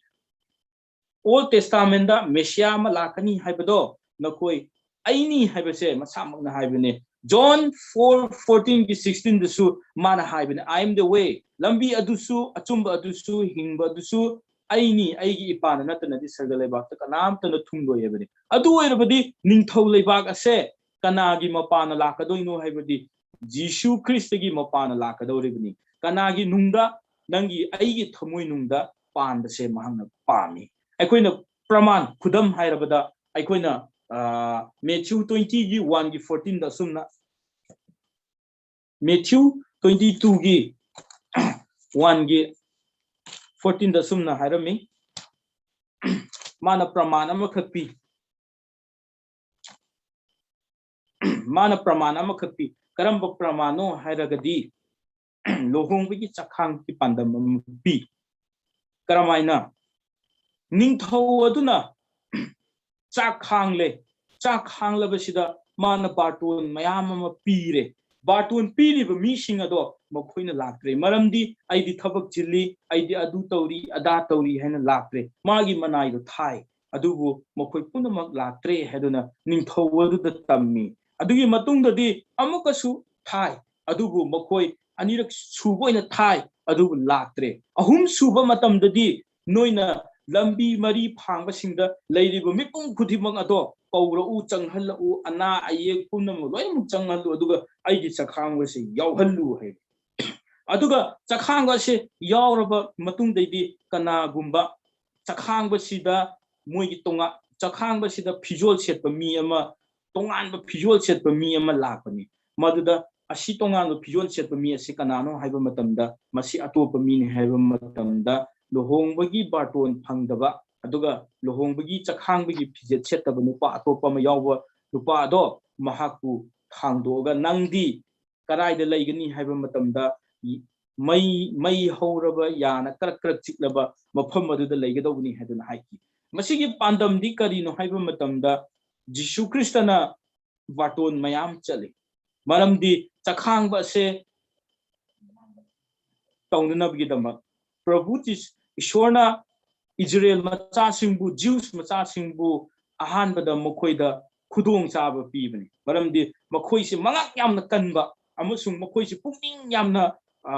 Old Testamentꯗ ꯃꯦꯁꯤꯌꯥ ꯑꯃ ꯂꯥꯛꯀꯅꯤ ꯍꯥꯏꯕꯗꯣ ꯅꯈꯣꯏ ꯑꯩꯅꯤ" ꯍꯥꯏꯕꯁꯦ ꯃꯁꯥꯃꯛꯅ ꯍꯥꯏꯕꯅꯦ꯫ John four fourteen ꯒꯤ sixteen ꯗꯁꯨ ꯃꯥꯅ ꯍꯥꯏꯕꯅꯦ, "I am the way", ꯂꯝꯕꯤ ꯑꯗꯨꯁꯨ, ꯑꯆꯨꯝꯕ ꯑꯗꯨꯁꯨ, ꯍꯤꯡꯕ ꯑꯗꯨꯁꯨ ꯑꯩꯅꯤ, ꯑꯩꯒꯤ ꯏꯄꯥꯅ ꯅꯠꯇꯅꯗꯤ ꯁꯔꯒ ꯂꯩꯕꯥꯛꯇ ꯀꯅꯥꯝꯇꯅ ꯊꯨꯡꯂꯣꯏ ꯍꯥꯏꯕꯅꯤ꯫ ꯑꯗꯨ ꯑꯣꯏꯔꯕꯗꯤ ꯅꯤꯡꯊꯧ ꯂꯩꯕꯥꯛ ꯑꯁꯦ ꯀꯅꯥꯒꯤ ꯃꯄꯥꯅ ꯂꯥꯛꯀꯗꯣꯏꯅꯣ ꯍꯥꯏꯕꯗꯤ ꯖꯤꯁꯨ ꯈ꯭ꯔꯤꯁꯇꯒꯤ ꯃꯄꯥꯅ ꯂꯥꯛꯀꯗꯧꯔꯤꯕꯅꯤ꯫ ꯀꯅꯥꯒꯤ ꯅꯨꯡꯗ? ꯅꯪꯒꯤ, ꯑꯩꯒꯤ ꯊꯃꯣꯏ ꯅꯨꯡꯗ ꯄꯥꯟꯕꯁꯦ ꯃꯍꯥꯛꯅ ꯄꯥꯝꯃꯤ꯫ ꯑꯩꯈꯣꯏꯅ ꯄ꯭ꯔꯃꯥꯟ, ꯈꯨꯗꯝ ꯍꯥꯏꯔꯕꯗ, ꯑꯩꯈꯣꯏꯅ, ꯑ, Matthew twenty ꯒꯤ one ꯒꯤ fourteen ꯗ ꯑꯁꯨꯝꯅ, Matthew twenty two ꯒꯤ one ꯒꯤ fourteen ꯗ ꯑꯁꯨꯝꯅ ꯍꯥꯏꯔꯝꯃꯤ, ꯃꯥꯅ ꯄ꯭ꯔꯃꯥꯟ ꯑꯃꯈꯛ ꯄꯤ꯫ ꯃꯥꯅ ꯄ꯭ꯔꯃꯥꯟ ꯑꯃꯈꯛ ꯄꯤ꯫ ꯀꯔꯝꯕ ꯄ꯭ꯔꯃꯥꯟꯅꯣ ꯍꯥꯏꯔꯒꯗꯤ, ꯂꯨꯍꯣꯡꯕꯒꯤ ꯆꯥꯛꯈꯥꯡꯒꯤ ꯄꯥꯟꯗꯝ ꯑꯃ ꯄꯤ꯫ ꯀꯔꯝꯍꯥꯏꯅ? ꯅꯤꯡꯊꯧ ꯑꯗꯨꯅ ꯆꯥꯛ ꯈꯥꯡꯂꯦ꯫ ꯆꯥꯛ ꯈꯥꯡꯂꯕꯁꯤꯗ ꯃꯥꯅ ꯕꯥꯔꯇꯣꯟ ꯃꯌꯥꯝ ꯑꯃ ꯄꯤꯔꯦ꯫ ꯕꯥꯔꯇꯣꯟ ꯄꯤꯔꯤꯕ ꯃꯤꯁꯤꯡ ꯑꯗꯣ ꯃꯈꯣꯏꯅ ꯂꯥꯛꯇ꯭ꯔꯦ꯫ ꯃꯔꯝꯗꯤ "ꯑꯩꯗꯤ ꯊꯕꯛ ꯆꯤꯜꯂꯤ, ꯑꯩꯗꯤ ꯑꯗꯨ ꯇꯧꯔꯤ, ꯑꯗꯥ ꯇꯧꯔꯤ" ꯍꯥꯏꯅ ꯂꯥꯛꯇ꯭ꯔꯦ꯫ ꯃꯥꯒꯤ ꯃꯅꯥꯏꯗꯣ ꯊꯥꯏ, ꯑꯗꯨꯕꯨ ꯃꯈꯣꯏ ꯄꯨꯝꯅꯃꯛ ꯂꯥꯛꯇ꯭ꯔꯦ ꯍꯥꯏꯗꯨꯅ ꯅꯤꯡꯊꯧ ꯑꯗꯨꯗ ꯇꯝꯃꯤ꯫ ꯑꯗꯨꯒꯤ ꯃꯇꯨꯡꯗꯗꯤ ꯑꯃꯨꯛꯀꯁꯨ ꯊꯥꯏ, ꯑꯗꯨꯕꯨ ꯃꯈꯣꯏ ꯑꯅꯤꯔꯛ ꯁꯨꯕ ꯑꯣꯏꯅ ꯊꯥꯏ, ꯑꯗꯨꯕꯨ ꯂꯥꯛꯇ꯭ꯔꯦ꯫ ꯑꯍꯨꯝ ꯁꯨꯕ ꯃꯇꯝꯗꯗꯤ ꯅꯣꯏꯅ ꯂꯝꯕꯤ ꯃꯔꯤ ꯐꯥꯡꯕꯁꯤꯡꯗ ꯂꯩꯔꯤꯕ ꯃꯤꯄꯨꯝ ꯈꯨꯗꯤꯡꯃꯛ ꯑꯗꯣ ꯀꯧꯔꯛꯎ, ꯆꯪꯍꯜꯂꯛꯎ, ꯑꯅꯥ ꯑꯌꯦꯛ ꯄꯨꯝꯅꯃꯛ ꯂꯣꯏꯅꯃꯛ ꯆꯪꯍꯜꯂꯨ, ꯑꯗꯨꯒ ꯑꯩꯒꯤ ꯆꯈꯥꯡꯕꯁꯤ ꯌꯥꯎꯍꯜꯂꯨ ꯍꯥꯏ꯫ ꯑꯗꯨꯒ ꯆꯈꯥꯡꯕ ꯑꯁꯤ ꯌꯥꯎꯔꯕ ꯃꯇꯨꯡꯗꯩꯗꯤ ꯀꯅꯥꯒꯨꯝꯕ ꯆꯈꯥꯡꯕꯁꯤꯗ ꯃꯣꯏꯒꯤ ꯇꯣꯉꯥꯟ, ꯆꯈꯥꯡꯕꯁꯤꯗ ꯐꯤꯖꯣꯜ ꯁꯦꯠꯄ ꯃꯤ ꯑꯃ, ꯇꯣꯉꯥꯟꯕ ꯐꯤꯖꯣꯜ ꯁꯦꯠꯄ ꯃꯤ ꯑꯃ ꯂꯥꯛꯄꯅꯤ꯫ ꯃꯗꯨꯗ ꯑꯁꯤ ꯇꯣꯉꯥꯟꯕ ꯐꯤꯖꯣꯜ ꯁꯦꯠꯄ ꯃꯤ ꯑꯁꯤ ꯀꯅꯥꯅꯣ ꯍꯥꯏꯕ ꯃꯇꯝꯗ, ꯃꯁꯤ ꯑꯇꯣꯞꯄ ꯃꯤꯅꯤ ꯍꯥꯏꯕ ꯃꯇꯝꯗ, ꯂꯨꯍꯣꯡꯕꯒꯤ ꯕꯥꯔꯇꯣꯟ ꯐꯪꯗꯕ, ꯑꯗꯨꯒ ꯂꯨꯍꯣꯡꯕꯒꯤ ꯆꯈꯥꯡꯕꯒꯤ ꯐꯤꯖꯦꯠ ꯁꯦꯠꯇꯕ ꯅꯨꯄꯥ ꯑꯇꯣꯞꯄ ꯑꯃ ꯌꯥꯎꯕ ꯅꯨꯄꯥ ꯑꯗꯣ ꯃꯍꯥꯛꯄꯨ ꯊꯥꯡꯗꯣꯛꯑꯒ, "ꯅꯪꯗꯤ ꯀꯗꯥꯏꯗ ꯂꯩꯒꯅꯤ?" ꯍꯥꯏꯕ ꯃꯇꯝꯗ, "ꯃꯩ, ꯃꯩ ꯍꯧꯔꯕ ꯌꯥꯅ ꯀ꯭ꯔꯛ ꯀ꯭ꯔꯛ ꯆꯤꯛꯂꯕ ꯃꯐꯝ ꯑꯗꯨꯗ ꯂꯩꯒꯗꯧꯕꯅꯤ" ꯍꯥꯏꯗꯨꯅ ꯍꯥꯏꯈꯤ꯫ ꯃꯁꯤꯒꯤ ꯄꯥꯟꯗꯝꯗꯤ ꯀꯔꯤꯅꯣ ꯍꯥꯏꯕ ꯃꯇꯝꯗ, ꯖꯤꯁꯨ ꯈ꯭ꯔꯤꯁꯇꯅ ꯕꯥꯔꯇꯣꯟ ꯃꯌꯥꯝ ꯆꯠꯂꯤ꯫ ꯃꯔꯝꯗꯤ ꯆꯈꯥꯡꯕ ꯑꯁꯦ ꯇꯧꯅꯅꯕꯒꯤꯗꯃꯛ ꯄ꯭ꯔꯚꯨ ꯖꯤꯁ-, ꯏꯁꯣꯔꯅ ꯏꯖꯔꯦꯜ ꯃꯆꯥꯁꯤꯡꯕꯨ, ꯖ꯭ꯌꯨꯁ ꯃꯆꯥꯁꯤꯡꯕꯨ ꯑꯍꯥꯟꯕꯗ ꯃꯈꯣꯏꯗ ꯈꯨꯗꯣꯡꯆꯥꯕ ꯄꯤꯕꯅꯤ꯫ ꯃꯔꯝꯗꯤ ꯃꯈꯣꯏꯁꯤ ꯃꯉꯛ ꯌꯥꯝꯅ ꯀꯟꯕ ꯑꯃꯁꯨꯡ ꯃꯈꯣꯏꯁꯤ ꯄꯨꯛꯅꯤꯡ ꯌꯥꯝꯅ, ꯑ,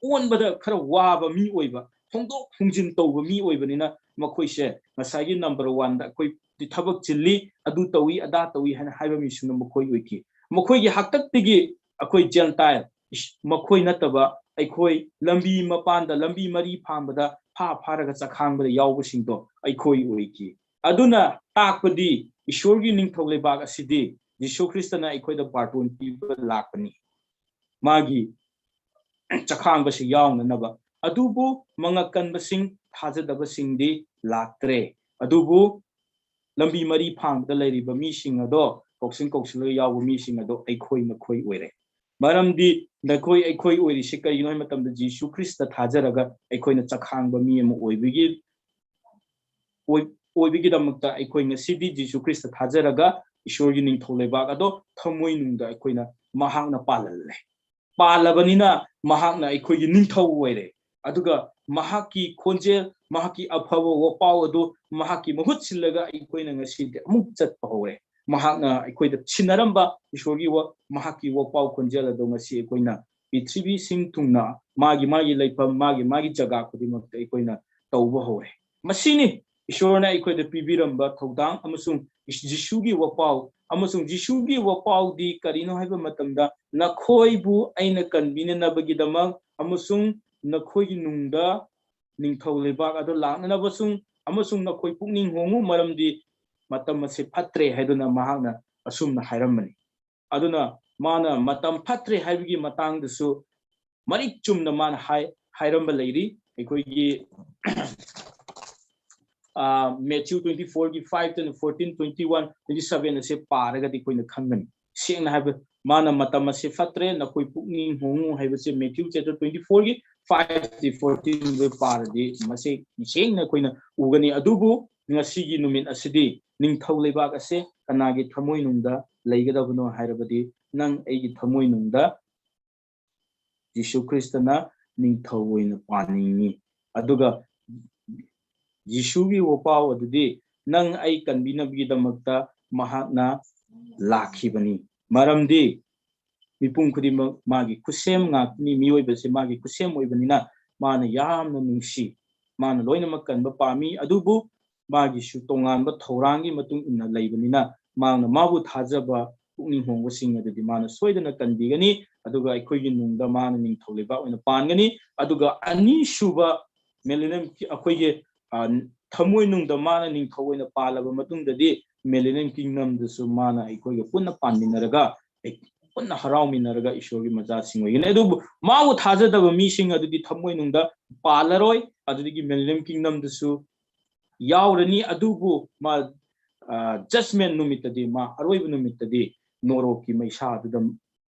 ꯑꯣꯟꯕꯗ ꯈꯔ ꯋꯥꯕ ꯃꯤ ꯑꯣꯏꯕ, ꯍꯣꯡꯗꯣꯛ ꯍꯣꯡꯖꯤꯟ ꯇꯧꯕ ꯃꯤ ꯑꯣꯏꯕꯅꯤꯅ, ꯃꯈꯣꯏꯁꯦ ꯉꯁꯥꯏꯒꯤ ꯅꯝꯕꯔ ꯋꯥꯟꯗ ꯑꯩꯈꯣꯏ ꯊꯕꯛ ꯆꯤꯜꯂꯤ, ꯑꯗꯨ ꯇꯧꯏ, ꯑꯗꯥ ꯇꯧꯏ ꯍꯥꯏꯅ ꯍꯥꯏꯕ ꯃꯤꯁꯤꯡꯅ ꯃꯈꯣꯏ ꯑꯣꯏꯈꯤ꯫ ꯃꯈꯣꯏꯒꯤ ꯍꯥꯛꯇꯛꯇꯒꯤ ꯑꯩꯈꯣꯏ ꯖꯦꯟꯇꯥꯏꯜ, ꯏꯁ-, ꯃꯈꯣꯏ ꯅꯠꯇꯕ ꯑꯩꯈꯣꯏ ꯂꯝꯕꯤ ꯃꯄꯥꯟꯗ, ꯂꯝꯕꯤ ꯃꯔꯤ ꯐꯥꯡꯕꯗ ꯐꯥ ꯐꯥꯔꯒ ꯆꯈꯥꯡꯕꯗ ꯌꯥꯎꯕꯁꯤꯡꯗꯣ ꯑꯩꯈꯣꯏ ꯑꯣꯏꯈꯤ꯫ ꯑꯗꯨꯅ ꯇꯥꯛꯄꯗꯤ ꯏꯁꯣꯔꯒꯤ ꯅꯤꯡꯊꯧ ꯂꯩꯕꯥꯛ ꯑꯁꯤꯗꯤ ꯖꯤꯁꯨ ꯈ꯭ꯔꯤꯁꯇꯅ ꯑꯩꯈꯣꯏꯗ ꯕꯥꯔꯇꯣꯟ ꯄꯤꯕ ꯂꯥꯛꯄꯅꯤ, ꯃꯥꯒꯤ ꯆꯈꯥꯡꯕꯁꯤ ꯌꯥꯎꯅꯅꯕ꯫ ꯑꯗꯨꯕꯨ ꯃꯉꯛ ꯀꯟꯕꯁꯤꯡ, ꯊꯥꯖꯗꯕꯁꯤꯡꯗꯤ ꯂꯥꯛꯇ꯭ꯔꯦ꯫ ꯑꯗꯨꯕꯨ ꯂꯝꯕꯤ ꯃꯔꯤ ꯐꯥꯡꯕꯗ ꯂꯩꯔꯤꯕ ꯃꯤꯁꯤꯡ ꯑꯗꯣ, ꯀꯧꯁꯤꯟ ꯀꯧꯁꯤꯜꯂꯒ ꯌꯥꯎꯕ ꯃꯤꯁꯤꯡ ꯑꯗꯣ ꯑꯩꯈꯣꯏ ꯃꯈꯣꯏ ꯑꯣꯏꯔꯦ꯫ ꯃꯔꯝꯗꯤ ꯅꯈꯣꯏ ꯑꯩꯈꯣꯏ ꯑꯣꯏꯔꯤꯁꯤ ꯀꯔꯤꯒꯤꯅꯣ ꯍꯥꯏꯕ ꯃꯇꯝꯗ, ꯖꯤꯁꯨ ꯈ꯭ꯔꯤꯁꯇ ꯊꯥꯖꯔꯒ ꯑꯩꯈꯣꯏꯅ ꯆꯈꯥꯡꯕ ꯃꯤ ꯑꯃ ꯑꯣꯏꯕꯒꯤ, ꯑꯣꯏ-, ꯑꯣꯏꯕꯒꯤꯗꯃꯛꯇ ꯑꯩꯈꯣꯏ ꯉꯁꯤꯗꯤ ꯖꯤꯁꯨ ꯈ꯭ꯔꯤꯁꯇ ꯊꯥꯖꯔꯒ ꯏꯁꯣꯔꯒꯤ ꯅꯤꯡꯊꯧ ꯂꯩꯕꯥꯛ ꯑꯗꯣ ꯊꯃꯣꯏꯅꯨꯡꯗ ꯑꯩꯈꯣꯏꯅ ꯃꯍꯥꯛꯅ ꯄꯥꯜꯍꯜꯂꯦ꯫ ꯄꯥꯜꯂꯕꯅꯤꯅ ꯃꯍꯥꯛꯅ ꯑꯩꯈꯣꯏꯒꯤ ꯅꯤꯡꯊꯧ ꯑꯣꯏꯔꯦ꯫ ꯑꯗꯨꯒ ꯃꯍꯥꯛꯀꯤ ꯈꯣꯟꯖꯦꯜ, ꯃꯍꯥꯛꯀꯤ ꯑꯐꯕ ꯋꯥꯄꯥꯎ ꯑꯗꯨ ꯃꯍꯥꯛꯀꯤ ꯃꯍꯨꯠ ꯁꯤꯜꯂꯒ ꯑꯩꯈꯣꯏꯅ ꯉꯁꯤꯗꯤ ꯑꯃꯨꯛ ꯆꯠꯄ ꯍꯧꯔꯦ꯫ ꯃꯍꯥꯛꯅ ꯑꯩꯈꯣꯏꯗ ꯁꯤꯟꯅꯔꯝꯕ ꯏꯁꯣꯔꯒꯤ ꯋꯥ-, ꯃꯍꯥꯛꯀꯤ ꯋꯥꯄꯥꯎ ꯈꯣꯟꯖꯦꯜ ꯑꯗꯣ ꯉꯁꯤ ꯑꯩꯈꯣꯏꯅ ꯄ꯭ꯔꯤꯊꯤꯕꯤꯁꯤꯡ ꯊꯨꯡꯅ ꯃꯥꯒꯤ ꯃꯥꯒꯤ ꯂꯩꯐꯝ, ꯃꯥꯒꯤ ꯃꯥꯒꯤ ꯖꯒꯥ ꯈꯨꯗꯤꯡꯃꯛꯇ ꯑꯩꯈꯣꯏꯅ ꯇꯧꯕ ꯍꯧꯔꯦ꯫ ꯃꯁꯤꯅꯤ ꯏꯁꯣꯔꯅ ꯑꯩꯈꯣꯏꯗ ꯄꯤꯕꯤꯔꯝꯕ ꯊꯧꯗꯥꯡ ꯑꯃꯁꯨꯡ ꯖꯤꯁꯨꯒꯤ ꯋꯥꯄꯥꯎ꯫ ꯑꯃꯁꯨꯡ ꯖꯤꯁꯨꯒꯤ ꯋꯥꯄꯥꯎꯗꯤ ꯀꯔꯤꯅꯣ ꯍꯥꯏꯕ ꯃꯇꯝꯗ, "ꯅꯈꯣꯏꯕꯨ ꯑꯩꯅ ꯀꯟꯕꯤꯅꯅꯕꯒꯤꯗꯃꯛ ꯑꯃꯁꯨꯡ ꯅꯈꯣꯏꯒꯤ ꯅꯨꯡꯗ ꯅꯤꯡꯊꯧ ꯂꯩꯕꯥꯛ ꯑꯗꯨ ꯂꯥꯛꯅꯅꯕꯁꯨꯡ, ꯑꯃꯁꯨꯡ ꯅꯈꯣꯏ ꯄꯨꯛꯅꯤꯡ ꯍꯣꯡꯉꯨ, ꯃꯔꯝꯗꯤ ꯃꯇꯝ ꯑꯁꯤ ꯐꯠꯇ꯭ꯔꯦ" ꯍꯥꯏꯗꯨꯅ ꯃꯍꯥꯛꯅ ꯑꯁꯨꯝꯅ ꯍꯥꯏꯔꯝꯕꯅꯤ꯫ ꯑꯗꯨꯅ ꯃꯥꯅ ꯃꯇꯝ ꯐꯠꯇ꯭ꯔꯦ ꯍꯥꯏꯕꯒꯤ ꯃꯇꯥꯡꯗꯁꯨ ꯃꯔꯤꯛ ꯆꯨꯝꯅ ꯃꯥꯅ ꯍꯥꯏ-, ꯍꯥꯏꯔꯝꯕ ꯂꯩꯔꯤ꯫ ꯑꯩꯈꯣꯏꯒꯤ, ꯑ, Matthew twenty-four ꯒꯤ five ꯇꯩꯅ fourteen, twenty-one, twenty-seven ꯑꯁꯦ ꯄꯥꯔꯒꯗꯤ ꯑꯩꯈꯣꯏꯅ ꯈꯪꯒꯅꯤ꯫ ꯁꯦꯡꯅ ꯍꯥꯏꯕ, ꯃꯥꯅ "ꯃꯇꯝ ꯑꯁꯤ ꯐꯠꯇ꯭ꯔꯦ, ꯅꯈꯣꯏ ꯄꯨꯛꯅꯤꯡ ꯍꯣꯡꯉꯨ" ꯍꯥꯏꯕꯁꯦ Matthew chapter twenty-four ꯒꯤ five ꯇꯩ fourteen ꯗ ꯄꯥꯔꯗꯤ ꯃꯁꯤ ꯁꯦꯡꯅ ꯑꯩꯈꯣꯏꯅ ꯎꯒꯅꯤ꯫ ꯑꯗꯨꯕꯨ ꯉꯁꯤꯒꯤ ꯅꯨꯃꯤꯠ ꯑꯁꯤꯗꯤ ꯅꯤꯡꯊꯧ ꯂꯩꯕꯥꯛ ꯑꯁꯦ ꯀꯅꯥꯒꯤ ꯊꯃꯣꯏꯅꯨꯡꯗ ꯂꯩꯒꯗꯕꯅꯣ ꯍꯥꯏꯔꯕꯗꯤ, ꯅꯪ ꯑꯩꯒꯤ ꯊꯃꯣꯏꯅꯨꯡꯗ ꯖꯤꯁꯨ ꯈ꯭ꯔꯤꯁꯇꯅ ꯅꯤꯡꯊꯧ ꯑꯣꯏꯅ ꯄꯥꯟꯅꯤꯡꯉꯤ꯫ ꯑꯗꯨꯒ ꯖꯤꯁꯨꯒꯤ ꯋꯥꯄꯥꯎ ꯑꯗꯨꯗꯤ, "ꯅꯪ ꯑꯩ ꯀꯟꯕꯤꯅꯕꯒꯤꯗꯃꯛꯇ ꯃꯍꯥꯛꯅ ꯂꯥꯛꯈꯤꯕꯅꯤ"꯫ ꯃꯔꯝꯗꯤ ꯃꯤꯄꯨꯝ ꯈꯨꯗꯤꯡꯃꯛ ꯃꯥꯒꯤ ꯈꯨꯠꯁꯦꯝ ꯉꯥꯛꯇꯅꯤ, ꯃꯤꯑꯣꯏꯕꯁꯦ ꯃꯥꯒꯤ ꯈꯨꯠꯁꯦꯝ ꯑꯣꯏꯕꯅꯤꯅ ꯃꯥꯅ ꯌꯥꯝꯅ ꯅꯨꯡꯁꯤ, ꯃꯥꯅ ꯂꯣꯏꯅꯃꯛ ꯀꯟꯕ ꯄꯥꯝꯃꯤ꯫ ꯑꯗꯨꯕꯨ ꯃꯥꯒꯤꯁꯨ ꯇꯣꯉꯥꯟꯕ ꯊꯧꯔꯥꯡꯒꯤ ꯃꯇꯨꯡ ꯏꯟꯅ ꯂꯩꯕꯅꯤꯅ, ꯃꯥꯅ ꯃꯥꯕꯨ ꯊꯥꯖꯕ ꯄꯨꯛꯅꯤꯡ ꯍꯣꯡꯕꯁꯤꯡ ꯑꯗꯨꯗꯤ ꯃꯥꯅ ꯁꯣꯏꯗꯅ ꯀꯟꯕꯤꯒꯅꯤ, ꯑꯗꯨꯒ ꯑꯩꯈꯣꯏꯒꯤ ꯅꯨꯡꯗ ꯃꯥꯅ ꯅꯤꯡꯊꯧ ꯂꯩꯕꯥꯛ ꯑꯣꯏꯅ ꯄꯥꯟꯒꯅꯤ꯫ ꯑꯗꯨꯒ ꯑꯅꯤꯁꯨꯕ millennium, ꯑꯩꯈꯣꯏꯒꯤ, ꯑ, ꯊꯃꯣꯏꯅꯨꯡꯗ ꯃꯥꯅ ꯅꯤꯡꯊꯧ ꯑꯣꯏꯅ ꯄꯥꯜꯂꯕ ꯃꯇꯨꯡꯗꯗꯤ, millennium kingdom ꯗꯁꯨ ꯃꯥꯅ ꯑꯩꯈꯣꯏꯒ ꯄꯨꯟꯅ ꯄꯥꯟꯃꯤꯟꯅꯔꯒ, ꯑꯩ-, ꯄꯨꯟꯅ ꯍꯔꯥꯎꯃꯤꯟꯅꯔꯒ ꯏꯁꯣꯔꯒꯤ ꯃꯆꯥꯁꯤꯡ ꯑꯣꯏꯒꯅꯤ꯫ ꯑꯗꯨꯕꯨ ꯃꯥꯕꯨ ꯊꯥꯖꯗꯕ ꯃꯤꯁꯤꯡ ꯑꯗꯨꯗꯤ ꯊꯃꯣꯏꯅꯨꯡꯗ ꯄꯥꯜꯂꯔꯣꯏ, ꯑꯗꯨꯗꯒꯤ millennium kingdom ꯗꯁꯨ ꯌꯥꯎꯔꯅꯤ꯫ ꯑꯗꯨꯕꯨ ꯃꯥ, ꯑ, judgment ꯅꯨꯃꯤꯠꯇꯗꯤ, ꯃꯥ ꯑꯔꯣꯏꯕ ꯅꯨꯃꯤꯠꯇꯗꯤ ꯅꯣꯔꯣꯛꯀꯤ ꯃꯩꯁꯥ ꯑꯗꯨꯗ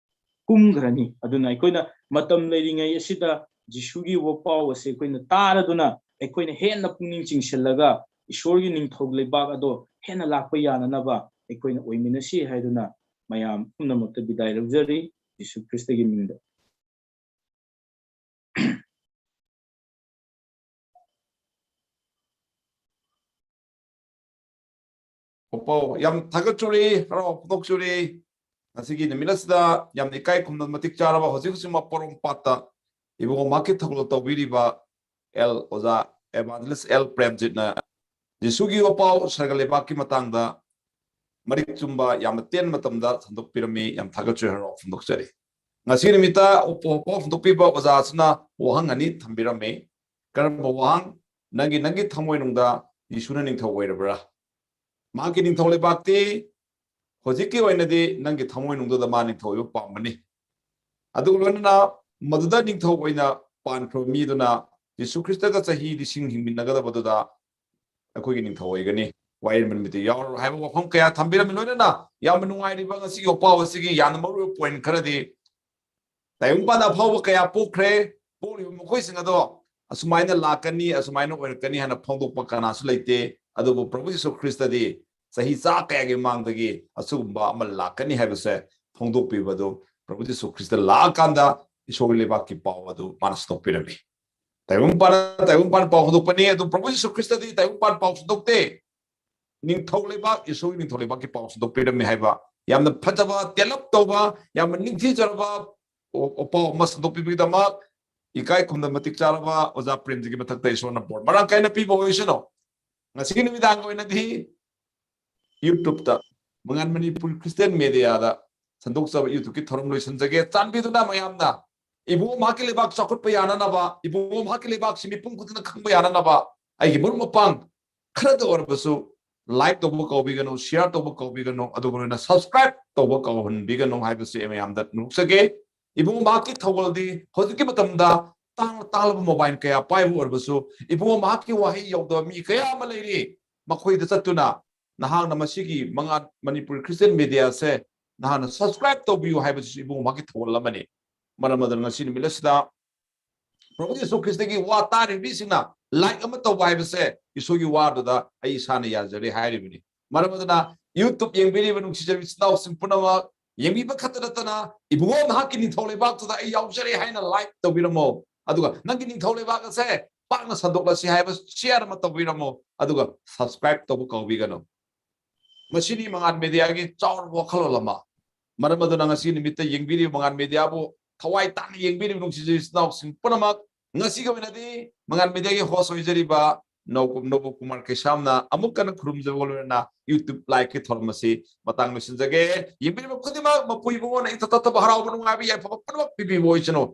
ꯀꯨꯝꯈ꯭ꯔꯅꯤ꯫ ꯑꯗꯨꯅ ꯑꯩꯈꯣꯏꯅ ꯃꯇꯝ ꯂꯩꯔꯤꯉꯩ ꯑꯁꯤꯗ ꯖꯤꯁꯨꯒꯤ ꯋꯥꯄꯥꯎ ꯑꯁꯤ ꯑꯩꯈꯣꯏꯅ ꯇꯥꯔꯗꯨꯅ, ꯑꯩꯈꯣꯏꯅ ꯍꯦꯟꯅ ꯄꯨꯛꯅꯤꯡ ꯆꯤꯡꯁꯤꯜꯂꯒ ꯏꯁꯣꯔꯒꯤ ꯅꯤꯡꯊꯧ ꯂꯩꯕꯥꯛ ꯑꯗꯣ ꯍꯦꯟꯅ ꯂꯥꯛꯄ ꯌꯥꯅꯅꯕ ꯑꯩꯈꯣꯏꯅ ꯑꯣꯏꯃꯤꯟꯅꯁꯤ ꯍꯥꯏꯗꯨꯅ ꯃꯌꯥꯝ ꯄꯨꯝꯅꯃꯛꯇ ꯕꯤꯗꯥꯏ ꯂꯧꯖꯔꯤ, ꯖꯤꯁꯨ ꯈ꯭ꯔꯤꯁꯇꯒꯤ ꯃꯤꯡꯗ꯫ ꯑꯣꯄꯥꯎ, ꯌꯥꯝ ꯊꯥꯒꯠꯆꯔꯤ, ꯍꯔꯥꯎ ꯐꯣꯡꯗꯣꯛꯆꯔꯤ꯫ ꯉꯁꯤꯒꯤ ꯅꯨꯃꯤꯠ ꯑꯁꯤꯗ ꯌꯥꯝꯅ ꯏꯀꯥꯏ ꯈꯨꯝꯅ ꯃꯇꯤꯛ ꯆꯥꯔꯕ ꯍꯧꯖꯤꯛ ꯍꯧꯖꯤꯛꯃꯛ ꯄꯣꯔꯣꯝꯄꯥꯠꯇ ꯏꯕꯨꯡꯉꯣ ꯃꯍꯥꯛꯀꯤ ꯊꯧꯒꯜ ꯇꯧꯕꯤꯔꯤꯕ ꯑꯦꯜ ꯑꯣꯖꯥ ꯑꯦꯚꯥꯟꯖꯦꯂꯤꯁ ꯑꯦꯜ ꯄ꯭ꯔꯦꯝꯖꯤꯠꯅ ꯖꯤꯁꯨꯒꯤ ꯋꯥꯄꯥꯎ ꯁꯔꯒ ꯂꯩꯕꯥꯛꯀꯤ ꯃꯇꯥꯡꯗ ꯃꯔꯤꯛ ꯆꯨꯝꯕ ꯌꯥꯝꯅ ꯇꯦꯟꯕ ꯃꯇꯝꯗ ꯁꯟꯗꯣꯛꯄꯤꯔꯝꯃꯤ꯫ ꯌꯥꯝ ꯊꯥꯒꯠꯆꯔꯤ, ꯍꯔꯥꯎ ꯐꯣꯡꯗꯣꯛꯆꯔꯤ꯫ ꯉꯁꯤ ꯅꯨꯃꯤꯠꯇ ꯋꯥꯄꯥꯎ ꯐꯣꯡꯗꯣꯛꯄꯤꯕ ꯑꯣꯖꯥ ꯑꯁꯤꯅ ꯋꯥꯍꯪ ꯑꯅꯤ ꯊꯝꯕꯤꯔꯝꯃꯤ꯫ ꯀꯔꯝꯕ ꯋꯥꯍꯪ? ꯅꯪꯒꯤ, ꯅꯪꯒꯤ ꯊꯃꯣꯏꯅꯨꯡꯗ ꯌꯤꯁꯨꯅ ꯅꯤꯡꯊꯧ ꯑꯣꯏꯔꯕ꯭ꯔꯥ? ꯃꯍꯥꯛꯀꯤ ꯅꯤꯡꯊꯧ ꯂꯩꯕꯥꯛꯇꯤ ꯍꯧꯖꯤꯛꯀꯤ ꯑꯣꯏꯅꯗꯤ ꯅꯪꯒꯤ ꯊꯃꯣꯏꯅꯨꯡꯗꯨꯗ ꯃꯥ ꯅꯤꯡꯊꯧ ꯑꯣꯏꯕ ꯄꯥꯝꯕꯅꯤ꯫ ꯑꯗꯨꯒ ꯂꯣꯏꯅꯅ ꯃꯗꯨꯗ ꯅꯤꯡꯊꯧ ꯑꯣꯏꯅ ꯄꯥꯟꯈ꯭ꯔꯕ ꯃꯤꯗꯨꯅ ꯖꯤꯁꯨ ꯈ꯭ꯔꯤꯁꯇꯒ ꯆꯍꯤ ꯂꯤꯁꯤꯡ ꯍꯤꯡꯃꯤꯟꯅꯒꯗꯕꯗꯨꯗ ꯑꯩꯈꯣꯏꯒꯤ ꯅꯤꯡꯊꯧ ꯑꯣꯏꯒꯅꯤ, ꯋꯥꯌꯦꯜ ꯃꯅꯤꯃꯤꯠꯇ ꯌꯥꯎꯔꯔꯣꯏ ꯍꯥꯏꯕ ꯋꯥꯐꯝ ꯀꯌꯥ ꯊꯝꯕꯤꯔꯝꯃꯤ꯫ ꯂꯣꯏꯅꯅ ꯌꯥꯝꯅ ꯅꯨꯡꯉꯥꯏꯔꯤꯕ ꯉꯁꯤꯒꯤ ꯋꯥꯄꯥꯎ ꯑꯁꯤꯒꯤ ꯌꯥꯝꯅ ꯃꯔꯨꯑꯣꯏꯕ ꯄꯣꯏꯟ ꯈꯔꯗꯤ, ꯇꯥꯏꯕꯪꯄꯥꯟꯗ ꯑꯐꯥꯎꯕ ꯀꯌꯥ ꯄꯣꯛꯈ꯭ꯔꯦ꯫ ꯄꯣꯛꯂꯤꯕ ꯃꯈꯣꯏꯁꯤꯡ ꯑꯗꯣ ꯑꯁꯨꯃꯥꯏꯅ ꯂꯥꯛꯀꯅꯤ, ꯑꯁꯨꯃꯥꯏꯅ ꯑꯣꯏꯔꯛꯀꯅꯤ ꯍꯥꯏꯅ ꯐꯣꯡꯗꯣꯛꯄ ꯀꯅꯥꯁꯨ ꯂꯩꯇꯦ꯫ ꯑꯗꯨꯕꯨ ꯄ꯭ꯔꯚꯨ ꯖꯤꯁꯨ ꯈ꯭ꯔꯤꯁꯇꯗꯤ ꯆꯍꯤ ꯆꯥ ꯀꯌꯥꯒꯤ ꯃꯃꯥꯡꯗꯒꯤ ꯑꯁꯤꯒꯨꯝꯕ ꯑꯃ ꯂꯥꯛꯀꯅꯤ ꯍꯥꯏꯕꯁꯦ ꯐꯣꯡꯗꯣꯛꯄꯤꯕꯗꯨ, ꯄ꯭ꯔꯚꯨ ꯖꯤꯁꯨ ꯈ꯭ꯔꯤꯁꯇ ꯂꯥꯛꯑꯀꯥꯟꯗ ꯏꯁꯣꯔꯒꯤ ꯂꯩꯕꯥꯛꯀꯤ ꯄꯥꯎ ꯑꯗꯨ ꯃꯥꯅ ꯁꯟꯗꯣꯛꯄꯤꯔꯝꯃꯤ꯫ ꯇꯥꯏꯕꯪꯄꯥꯟ, ꯇꯥꯏꯕꯪꯄꯥꯟ ꯄꯥꯎ ꯍꯟꯗꯣꯛꯄꯅꯤ, ꯑꯗꯨ ꯄ꯭ꯔꯚꯨ ꯖꯤꯁꯨ ꯈ꯭ꯔꯤꯁꯇꯗꯤ ꯇꯥꯏꯕꯪꯄꯥꯟ ꯄꯥꯎ ꯁꯟꯗꯣꯛꯇꯦ꯫ ꯅꯤꯡꯊꯧ ꯂꯩꯕꯥꯛ, ꯏꯁꯣꯔꯒꯤ ꯅꯤꯡꯊꯧ ꯂꯩꯕꯥꯛꯀꯤ ꯄꯥꯎ ꯁꯟꯗꯣꯛꯄꯤꯔꯝꯃꯤ ꯍꯥꯏꯕ ꯌꯥꯝꯅ ꯐꯖꯕ, ꯇꯦꯜꯂꯞ ꯇꯧꯕ, ꯌꯥꯝꯅ ꯅꯤꯡꯊꯤꯖꯔꯕ ꯄꯥꯎ ꯑꯃ ꯁꯟꯗꯣꯛꯄꯤꯕꯒꯤꯗꯃꯛ ꯏꯀꯥꯏ ꯈꯨꯝꯅ ꯃꯇꯤꯛ ꯆꯥꯔꯕ ꯑꯣꯖꯥ ꯄ꯭ꯔꯦꯝꯖꯤꯒꯤ ꯃꯊꯛꯇ ꯏꯁꯣꯔꯅ ꯕꯣꯔ ꯃꯔꯥꯡ ꯀꯥꯏꯅ ꯄꯤꯕ ꯑꯣꯏꯁꯅꯨ꯫ ꯉꯁꯤꯒꯤ ꯅꯨꯃꯤꯗꯥꯡꯒꯤ ꯑꯣꯏꯅꯗꯤ YouTube-ꯇ ꯃꯉꯥꯟ ꯃꯅꯤꯄꯨꯔ ꯈ꯭ꯔꯤꯁꯇꯤꯌꯥꯟ ꯃꯦꯗꯤꯌꯥꯗ ꯁꯟꯗꯣꯛꯆꯕ YouTube-ꯀꯤ ꯊꯧꯔꯝ ꯂꯣꯏꯁꯤꯟꯖꯒꯦ꯫ ꯆꯥꯟꯕꯤꯗꯨꯅ ꯃꯌꯥꯝꯅ ꯏꯕꯨꯡꯉꯣ ꯃꯍꯥꯛꯀꯤ ꯂꯩꯕꯥꯛ ꯆꯥꯎꯈꯠꯄ ꯌꯥꯅꯅꯕ, ꯏꯕꯨꯡꯉꯣ ꯃꯍꯥꯛꯀꯤ ꯂꯩꯕꯥꯛꯁꯤ ꯃꯤꯄꯨꯝ ꯈꯨꯗꯤꯡꯃꯛꯅ ꯈꯪꯕ ꯌꯥꯅꯅꯕ ꯑꯩꯒꯤ ꯃꯔꯨꯞ ꯃꯄꯥꯡ ꯈꯔꯗ ꯑꯣꯏꯔꯕꯁꯨ like ꯇꯧꯕ ꯀꯥꯎꯕꯤꯒꯅꯨ, share ꯇꯧꯕ ꯀꯥꯎꯕꯤꯒꯅꯨ, ꯑꯗꯨꯒ ꯂꯣꯏꯅꯅ subscribe ꯇꯧꯕ ꯀꯥꯎꯍꯟꯕꯤꯒꯅꯨ ꯍꯥꯏꯕꯁꯤ ꯑꯩ ꯃꯌꯥꯝꯗ ꯅꯣꯛꯆꯒꯦ꯫ ꯏꯕꯨꯡꯉꯣ ꯃꯍꯥꯛꯀꯤ ꯊꯧꯒꯜꯗꯤ ꯍꯧꯖꯤꯛꯀꯤ ꯃꯇꯝꯗ ꯇꯥꯡ-, ꯇꯥꯡꯂꯕ mobile ꯀꯌꯥ ꯄꯥꯏꯕ ꯑꯣꯏꯔꯕꯁꯨ, ꯏꯕꯨꯡꯉꯣ ꯃꯍꯥꯛꯀꯤ ꯋꯥꯍꯩ ꯌꯧꯗꯕ ꯃꯤ ꯀꯌꯥ ꯑꯃ ꯂꯩꯔꯤ꯫ ꯃꯈꯣꯏꯗ ꯆꯠꯇꯨꯅ ꯅꯍꯥꯛꯅ ꯃꯁꯤꯒꯤ ꯃꯉꯥ ꯃꯅꯤꯄꯨꯔ ꯈ꯭ꯔꯤꯁꯇꯤꯌꯥꯟ ꯃꯦꯗꯤꯌꯥꯁꯦ ꯅꯍꯥꯛꯅ subscribe ꯇꯧꯕꯤꯌꯨ ꯍꯥꯏꯕꯁꯤꯁꯨ ꯏꯕꯨꯡꯉꯣ ꯃꯍꯥꯛꯀꯤ ꯊꯧꯒꯜ ꯑꯃꯅꯤ꯫ ꯃꯔꯝ ꯑꯗꯨꯅ ꯉꯁꯤ ꯅꯨꯃꯤꯠ ꯑꯁꯤꯗ ꯄ꯭ꯔꯚꯨ ꯌꯤꯁꯨ ꯈ꯭ꯔꯤꯁꯇꯒꯤ ꯋꯥ ꯇꯥꯔꯤꯕ ꯃꯤꯁꯤꯡꯅ like ꯑꯃ ꯇꯧꯕ ꯍꯥꯏꯕꯁꯦ ꯏꯁꯣꯔꯒꯤ ꯋꯥꯗꯨꯗ ꯑꯩ ꯏꯁꯥꯅ ꯌꯥꯖꯔꯦ ꯍꯥꯏꯔꯤꯕꯅꯤ꯫ ꯃꯔꯝ ꯑꯗꯨꯅ YouTube ꯌꯦꯡꯕꯤꯔꯤꯕ ꯅꯨꯡꯁꯤꯖꯕ ꯏꯆꯤꯟ ꯏꯅꯥꯎꯁꯤꯡ ꯄꯨꯝꯅꯃꯛ, ꯌꯦꯡꯕꯤꯕ ꯈꯛꯇ ꯅꯠꯇꯅ, "ꯏꯕꯨꯡꯉꯣ, ꯅꯍꯥꯛꯀꯤ ꯅꯤꯡꯊꯧ ꯂꯩꯕꯥꯛꯇꯨꯗ ꯑꯩ ꯌꯥꯎꯖꯔꯦ" ꯍꯥꯏꯅ like ꯇꯧꯕꯤꯔꯝꯃꯣ꯫ ꯑꯗꯨꯒ ꯅꯪꯒꯤ ꯅꯤꯡꯊꯧ ꯂꯩꯕꯥꯛ ꯑꯁꯦ ꯄꯥꯛꯅ ꯁꯟꯗꯣꯛꯂꯁꯤ ꯍꯥꯏꯕ share ꯑꯃ ꯇꯧꯕꯤꯔꯝꯃꯣ꯫ ꯑꯗꯨꯒ subscribe ꯇꯧꯕ ꯀꯥꯎꯕꯤꯒꯅꯨ꯫ ꯃꯁꯤꯅꯤ ꯃꯉꯥꯜ ꯃꯦꯗꯤꯌꯥꯒꯤ ꯆꯥꯎꯔꯕ ꯋꯥꯈꯜꯂꯣꯟ ꯑꯃ꯫ ꯃꯔꯝ ꯑꯗꯨꯅ ꯉꯁꯤ ꯅꯨꯃꯤꯠꯇ ꯌꯦꯡꯕꯤꯔꯤꯕ ꯃꯉꯥꯜ ꯃꯦꯗꯤꯌꯥꯕꯨ ꯊꯋꯥꯏ ꯇꯥꯅ ꯌꯦꯡꯕꯤꯔꯤꯕ ꯅꯨꯡꯁꯤꯖꯕ ꯏꯆꯤꯟ ꯏꯅꯥꯎꯁꯤꯡ ꯄꯨꯝꯅꯃꯛ, ꯉꯁꯤꯒꯤ ꯑꯣꯏꯅꯗꯤ ꯃꯉꯥꯜ ꯃꯦꯗꯤꯌꯥꯒꯤ host ꯑꯣꯏꯖꯔꯤꯕ ꯅꯧꯀꯨꯞ ꯅꯧꯕ ꯀꯨꯃꯥꯔ ꯀꯩꯁꯥꯝꯅ ꯑꯃꯨꯛ ꯍꯟꯅ ꯈꯨꯔꯨꯝꯖꯕꯒ ꯂꯣꯏꯅꯅ YouTube live ꯀꯤ ꯊꯧꯔꯝ ꯑꯁꯤ ꯃꯇꯥꯡ ꯂꯣꯏꯁꯤꯟꯖꯒꯦ꯫ ꯌꯦꯡꯕꯤꯔꯤꯕ ꯈꯨꯗꯤꯡꯃꯛ ꯃꯄꯨ ꯏꯕꯨꯡꯉꯣꯅ ꯏꯪ ꯇꯞ ꯇꯞꯄ ꯍꯔꯥꯎꯕ ꯅꯨꯡꯉꯥꯏꯕ ꯌꯥꯏꯐꯕ ꯄꯨꯝꯅꯃꯛ ꯄꯤꯕꯤꯕ ꯑꯣꯏꯁꯅꯨ꯫